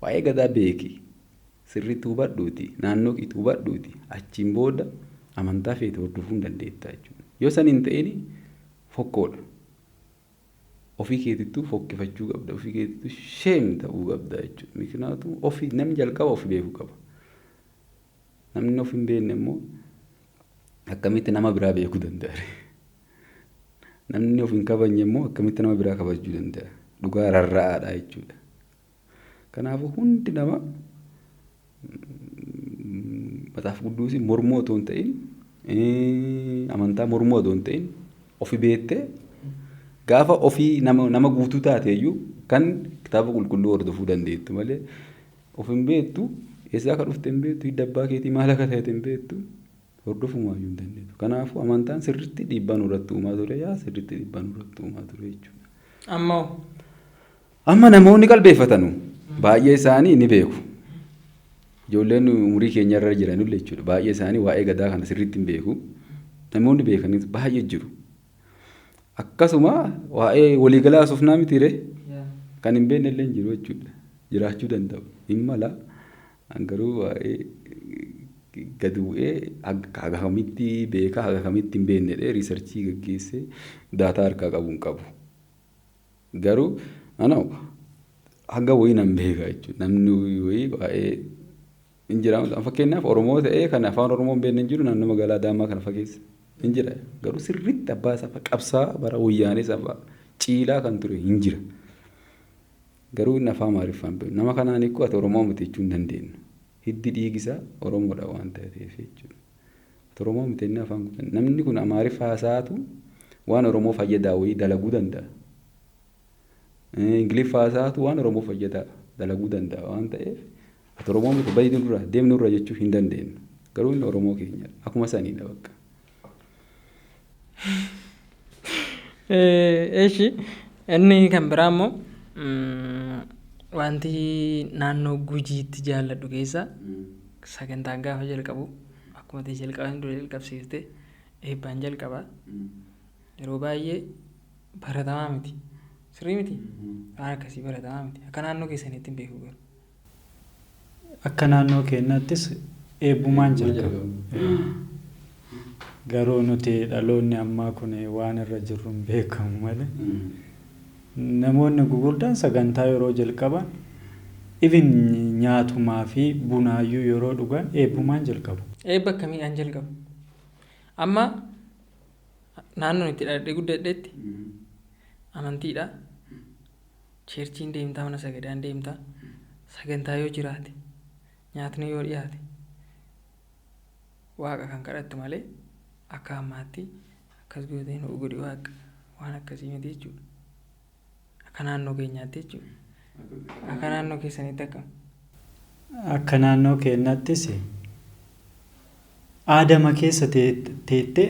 Waa'ee gadaa beeki. Sirriitti hubadhuuti, naannoo keetti hubadhuuti, achiin booda amantaa feete hordofuu hin dandeetta jechuudha. Yoo san hin ta'in fokkoodha. Ofii keetittuu fokkifachuu qabda, ofii keetittuu shame ta'uu qabda jechuudha. Mikinaatu ofii namni jalqaba ofii beekuu qaba. Namni of hin beekne immoo akkamitti nama biraa beekuu danda'a? Namni of hin kabajne immoo akkamitti nama biraa kabajuu danda'a? Dhugaa rarra'aadha jechuudha. Kanaafuu hundi nama Matsaaf Qudduusii mormuu otoo hin ta'in, amantaa mormuu otoo hin ta'in, ofi beektee gaafa ofii nama guutuu taate iyyuu kan kitaaba qulqulluu hordofuu dandeettu malee, of hin beektu, eessaa akka dhufte hin beektu, hidda abbaa keetii maal akka ta'e hin beektu, hordofumaa iyyuu hin dandeettu. Kanaafuu amantaan sirriitti dhiibbaa nurratti uumaa ture, yaa sirriitti dhiibbaa nurratti uumaa ture jechuudha. Amma hoo? Amma namoonni qalbeeffatanu baay'ee isaanii ni beeku. Ijoolleen umurii keenya irra jiranillee jechuudha. Baay'ee isaanii waa'ee gadaa kana sirriitti hin beeku. Namoonni beekanis baay'ee jiru. Akkasuma waa'ee waliigalaa haasofnaa mitiiree kan hin beekne illee hin jiru jechuudha. Jiraachuu danda'u. Hin mala. Garuu waa'ee gadi bu'ee haga kamitti beekaa haga kamitti hin beekne jedhee research gaggeessee data harkaa qabu hin qabu. Garuu anoo haga wayii nan beeka jechuudha. Namni wayii waa'ee hin jira. Fakkeenyaaf Oromoo ta'ee kan afaan Oromoo hin beekne hin jiru naannoo magaalaa Adaamaa kana fa keessa hin jira. Garuu sirriitti abbaa isaa fa qabsaa bara wayyaanee isaa ciilaa kan ture hin jira. Garuu inni afaan Amaariffaa hin beeku. Nama kanaan hiikuu ati Oromoo miti jechuu hin dandeenyu. Hiddi dhiigisaa Oromoodha waan ta'eef jechuudha. Ati Oromoo miti inni afaan kun. Namni kun Amaariffa haasaatu waan Oromoo fayyadaa wayii dalaguu danda'a. Ingiliffa haasaatu waan Oromoo fayyadaa dalaguu danda'a waan ta'eef ati Oromoo miti bayi nurraa deemni nurraa jechuu hin dandeenyu. Garuu inni Oromoo keenyadha. Akkuma saniidha bakka. Eshi inni kan biraa immoo wanti naannoo Gujiitti jaalladhu keessa sagantaan gaafa jalqabu akkuma ta'e jalqaban dura jalqabsiifte eebbaan jalqaba. Yeroo baay'ee baratamaa miti. Sirrii miti? Waan akkasii baratamaa miti. Akka naannoo keessaniitti hin beeku garuu. Akka naannoo keenyaattis eebbumaan jalqaba. Garuu nuti dhaloonni ammaa kun waan irra jirru hin beekamu malee. Namoonni gurguddaan sagantaa yeroo jalqaban even nyaatumaa fi bunaayyuu yeroo dhugan eebbumaan jalqabu. Eebba akkamiidhaan jalqabu? Amma naannoon itti dhaladhee guddadhetti amantiidha. Churchiin deemtaa, mana sagadaan deemtaa, sagantaa yoo jiraate, nyaatni yoo dhiyaate, waaqa kan kadhattu malee akka ammaatti akkas gootee nu godhi waaqa waan akkasii miti jechuudha. Akka naannoo keenyaatti jechuudha. Akka naannoo keessanitti akkam? Akka naannoo keenyaattis aadama keessa teettee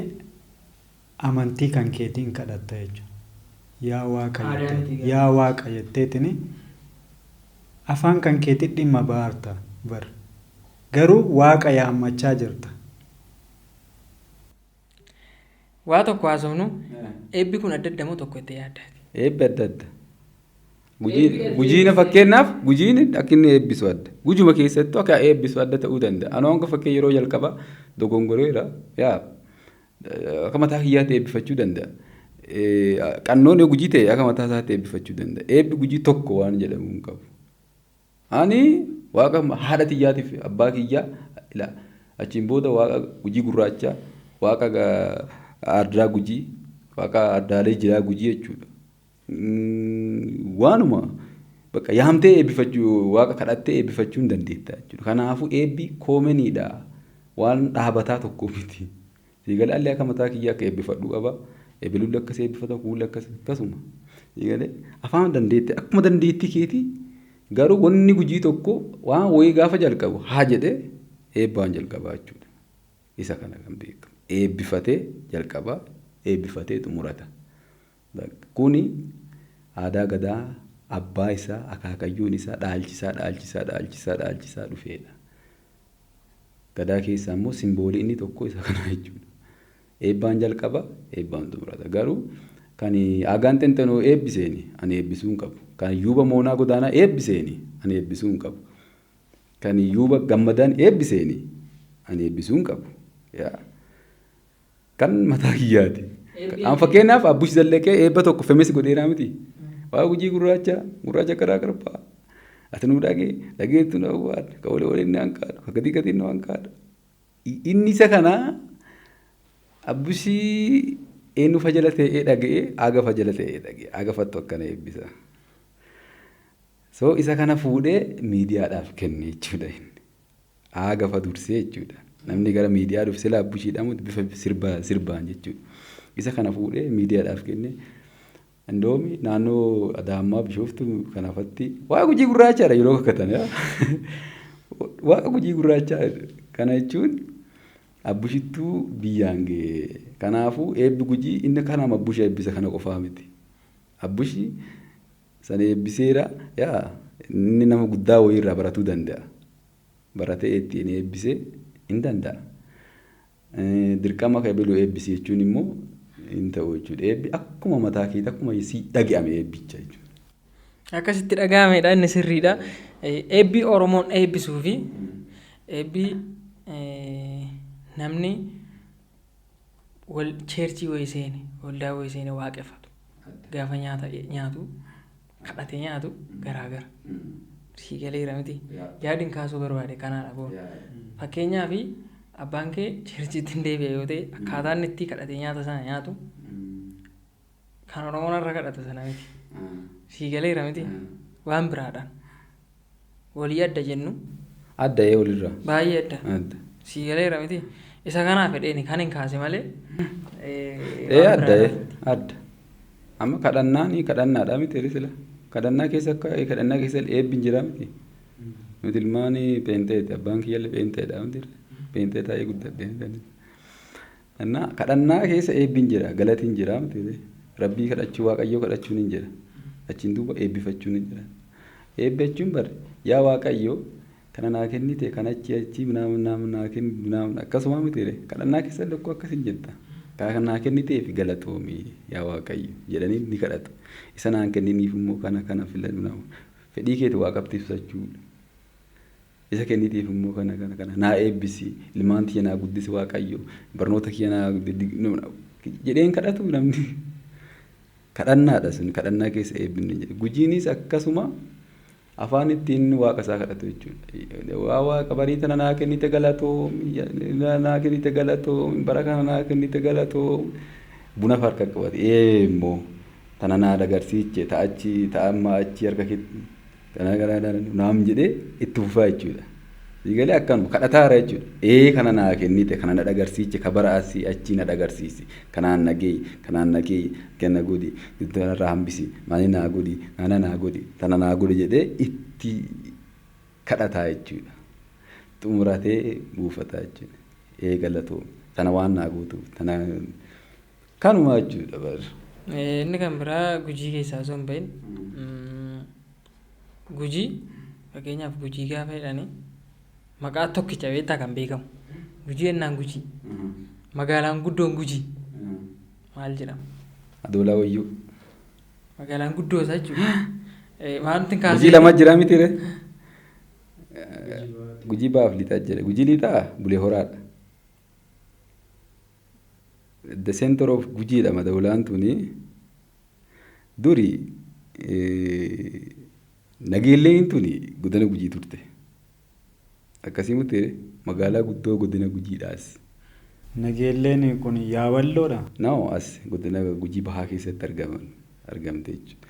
amantii kan keetiin kadhatta jechuudha. Yaa waaqa jettee yaa waaqa jetteetini afaan kan keetii dhimma baarta bar. Garuu waaqa yaammachaa jirta. Waa tokko haasofnu, eebbi kun adda adda moo tokko itti yaaddaati? Eebbi adda adda. Gujiina fakkeenyaaf gujiin akka inni eebbisu adda. Gujuma keessattuu akka eebbisu adda ta'uu danda'a. Anoo hanga fakkee yeroo jalqaba dogongoreera yaa akka mataa kiyyaatti eebbifachuu danda'a. Qannoon yoo gujii ta'e akka mataa isaatti eebbifachuu danda'a. Eebbi gujii tokko waan jedhamu hin qabu. Ani waaqa haadha xiyyaatiif abbaa kiyyaa ila achiin booda waaqa gujii gurraachaa, waaqa ardaa gujii, waaqa ardaalee jiraa gujii jechuudha. Waanuma bakka yaamtee eebbifachuu waaqa kadhattee eebbifachuu hin dandeetta jechuudha. Kanaafuu eebbi commoniidha. Waan dhaabataa tokko miti. Siigalee allee akka mataa kiyyaa akka eebbifadhu qaba. Eebilulli akkas eebbifata, kuulli akkas akkasuma. Siigalee afaan dandeetti akkuma dandeettii keetii garuu wanni gujii tokko waan wayii gaafa jalqabu haa jedhee eebbaan jalqabaa jechuudha. Isa kana kan beekamu. Eebbifatee jalqabaa, eebbifatee xumurata. Kuni aadaa gadaa abbaa isaa akaakayyuun isaa dhaalchisaa dhaalchisaa dhaalchisaa dhaalchisaa dhufeedha. Gadaa keessaa immoo symbolii inni tokko isa kana jechuudha. Eebbaan jalqaba, eebbaan xumurata. Garuu kan aagaan xenxenoo eebbiseeni ani eebbisuu hin qabu. Kan yuuba moonaa godaanaa eebbiseeni ani eebbisuu hin qabu. Kan yuuba gammadaan eebbiseeni ani eebbisuu hin qabu. Kan mataa kiyyaati. An fakkeenyaaf Abbush Zalleqee eebba tokko famous godheeraa miti. Waa gujii gurraacha, gurraacha karaa qarbaa. Ati nuu dhagee, dhageettu nu awwaadha. Ka walii waliin ni hanqaadha. Ka gatii gatiin nu hanqaadha. Inni isa kana Abbushii eenyu fa jala ta'ee dhaga'ee agafa jala ta'ee dhaga'e. Agafattu akkana eebbisa. So isa kana fuudhee miidiyaadhaaf kenne jechuudha inni. Agafa dursee jechuudha. Namni gara miidiyaa dhufe sila Abbushiidhamu bifa sirbaa sirbaan jechuudha. Isa kana fuudhee miidiyaadhaaf kenne. Indoomi naannoo Adaammaa Bishooftuu kanafatti waaqa gujii gurraachaadha yeroo kakatan. Waaqa gujii gurraachaa kana jechuun Abbushittuu biyyaan ga'e. Kanaafuu eebbi gujii inni kanama Abbusha eebbisa kana qofaa miti. Abbushi sana eebbiseera yaa inni nama guddaa wayiirraa baratuu danda'a. Baratee ittiin eebbisee hin danda'a. Dirqama kan ebaluu eebbisi jechuun immoo hin ta'u jechuudha. Eebbi akkuma mataa keetii akkuma si dhaga'ame eebbicha jechuudha. Akkasitti dhaga'amedha inni sirriidha. Eebbi Oromoon eebbisuu fi eebbi namni wal church wayii seene waldaa wayii seene waaqeffatu gaafa nyaata nyaatu kadhatee nyaatu garaagara. Sii galeera miti. Yaadin kaasuu barbaade kanaadha boon. Fakkeenyaaf abbaan kee churchitti hin deebi'a yoo ta'e akkaataa inni itti kadhatee nyaata sana nyaatu kan Oromoon har'a kadhatu sana miti. Sii galeera miti. Waan biraadhaan. Walii adda jennu. Adda ee walirraa. Baay'ee adda. Adda. Sii galeera miti. Isa kanaaf fedheeni kan hin kaase malee. Ee adda ee adda. Amma kadhannaan kadhannaadha miti sila. Kadhannaa keessa akka kadhannaa keessa eebbi hin jira miti. Nuti ilmaan peenteeti abbaan kiyyallee peenteedha miti. Peentee taa'ee guddadhe. Innaa kadhannaa keessa eebbi hin jira galati hin jira miti. Rabbii kadhachuu waaqayyoo kadhachuun hin jira. Achiin duuba eebbifachuun hin jira. Eebbi jechuun bare yaa waaqayyoo kana naa kennite kan achi achi minaamin naa kenni minaamin akkasuma miti kadhannaa keessa lukkuu akkas hin jetta. Kana naa kenniteef galatoomi yaa waaqayyo jedhanii ni kadhatu. Isa naan kenniniif immoo kana kana filadhu fedhii keeti waaqatti ibsachuudha. Isa kenniteef immoo kana kana kana naa eebbisi ilmaan tiyya naa guddisi waaqayyo barnoota kiyya naa jedheen kadhatu namni. Kadhannaadha sun kadhannaa keessa eebbinni jedhe. Gujiinis akkasuma afaan ittiin waaqa isaa kadhatu jechuudha. Waa waaqa barii tana naa kennite galatoomi naa kennite galatoomi bara kana naa kennite galatoomi buna harka qabate ee immoo tana naa dagarsiiche ta'achi ta'amma achi harka keetti kana kana naam jedhee itti fufaa jechuudha. Siigalee akkanuma kadhataara jechuudha. Ee kana naa kennite kana na dagarsiiche ka bara asii achii na dagarsiisi kanaan na geeyi kanaan na geeyi kenna godhi kanarraa hambisi maali naa godhi kana naa godhi tana naa godhi jedhee itti kadhataa jechuudha. Xumuratee buufataa jechuudha. Ee galatoo tana waan naa gootuuf tana kanuma jechuudha bara. Inni kan biraa Gujii keessaa osoo hin bahin Gujii fakkeenyaaf Gujii gaafa jedhanii maqaa tokkicha beektaa kan beekamu. Gujii jennaan Gujii. Magaalaan guddoon Gujii maal jedhama? Adoolaa Wayyuu. Magaalaan guddoo isaa jechuudha. Wanti kaasee. Gujii lama jira miti ree? Gujii baaf lixaa jira. Gujii lixaa Bulee Horaadha. The center of Gujiidha madoolaan tuni duri Nageelleen tuni godina Gujii turte. Akkasii miti magaalaa guddoo godina Gujiidhaas. Nageelleen kun Yaaballoodha. No as godina Gujii bahaa keessatti argamte jechuudha.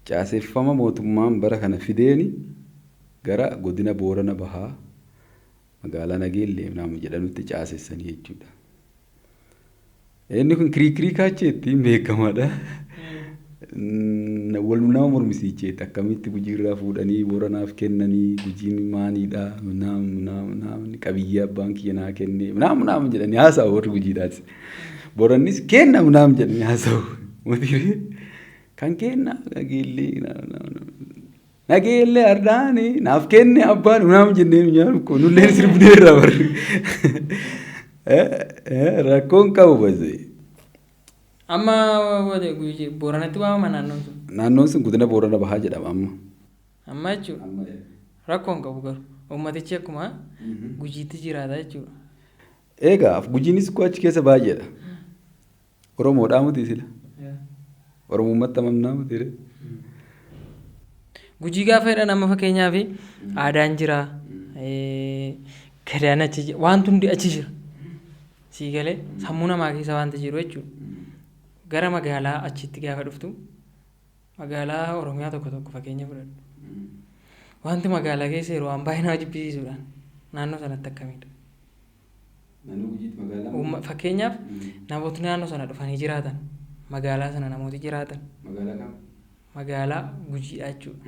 Caaseffama mootummaan bara kana fideeni gara godina Boorana Bahaa magaalaa Nageellee nama jedhanutti caasessanii jechuudha. Inni kun kiriikirii kaacheetti beekamaadha. Wal nama mormisiicheetti akkamitti Gujiirraa fuudhanii Booranaaf kennanii Gujiin maaniidha naam naam naam qabiyyee abbaan kiyya naa kenne naam naam jedhanii haasa'u warri Gujiidhaas. Boorannis kenna naam jedhanii haasa'u. Kan kenna Nageellee Nageellee ardaani naaf kenne abbaan naam jennee nyaannu kun nulleen sirbineerra barri. Rakkoon qabu basee. Amma Booranatti waamama naannoon sun. Naannoon sun godina Boorana Bahaa jedhama amma. Amma jechuudha. Rakkoon qabu garuu uummatichi akkuma Gujiitti jiraata jechuudha. Egaa Gujiinis koo achi keessa baay'eedha. Oromoodhaa miti sila. Oromummaatti amannaa miti. Gujii gaafa jedhan amma fakkeenyaaf aadaan jira. Gadaan achi jira. Wanti hundi achi jira. Sii galee sammuu namaa keessa wanti jiru jechuudha. Gara magaalaa achitti gaafa dhuftu magaalaa Oromiyaa tokko tokko fakkeenya fudhadhu. Wanti magaalaa keessa jiru waan baay'ee nama jibbisiisuudhaan naannoo sanatti akkamidha? Fakkeenyaaf namootni naannoo sana dhufanii jiraatan magaalaa sana namooti jiraatan magaalaa Gujiidha jechuudha.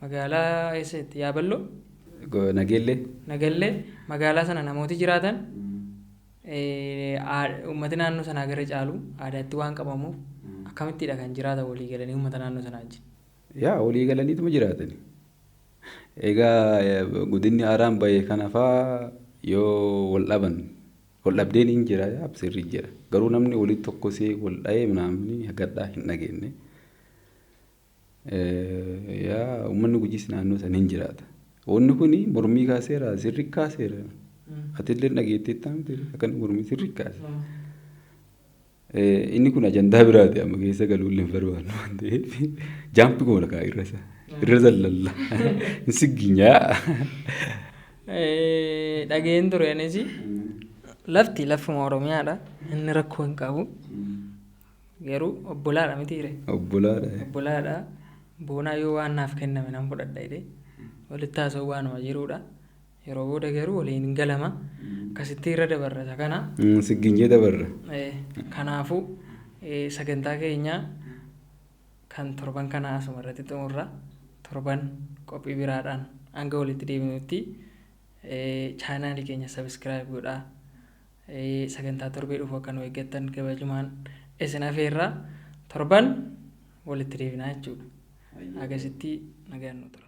Magaalaa eessatti Yaaballoo? Nageellee. Nagallee magaalaa sana namooti jiraatan uummati naannoo sanaa gara caalu aadaatti waan qabamuuf Akkamittidha kan jiraatan walii galanii uummata naannoo sanaa wajjin? Yaa, walii galaniituma jiraatani. Egaa godinni haaraan bahe kana faa yoo wal dhaban, wal dhabdeen hin jira, yaa, sirrii jira. Garuu namni walitti tokkosee wal dhahee namni hagadhaa hin dhageenye. Yaa, uummanni Gujiis naannoo sana hin jiraata. Wanni kuni mormii kaaseera, sirri kaaseera. Atillee dhageetteetta miti, akkan mormii sirri kaase. Inni kun ajandaa biraati, amma keessa galuu illee hin barbaannu waan ta'eef jump goona kaa, irra isa. Irra zallalla. Hin sigginyaa. Dhageen ture anis, lafti lafuma Oromiyaadha. Inni rakkoo hin qabu. Garuu obbolaadha mitiire? Obbolaadha. Obbolaadha. Boonaa yoo waan naaf kenname nan fudhadha jedhee walitti haasa'uu waanuma jirudha. Yeroo booda garuu waliin hin galama. Akkasitti irra dabarra isa kana. Sigginyee dabarra. Kanaafuu sagantaa keenya kan torban kanaa asuma irratti xumurra. Torban qophii biraadhaan hanga walitti deebinutti chaanaalii keenya subscribe godhaa. Sagantaa torbee dhufu akka nu eeggattan kabajumaan isin afeerra, torban walitti deebinaa jechuudha. Akkasitti nagaan nu tura.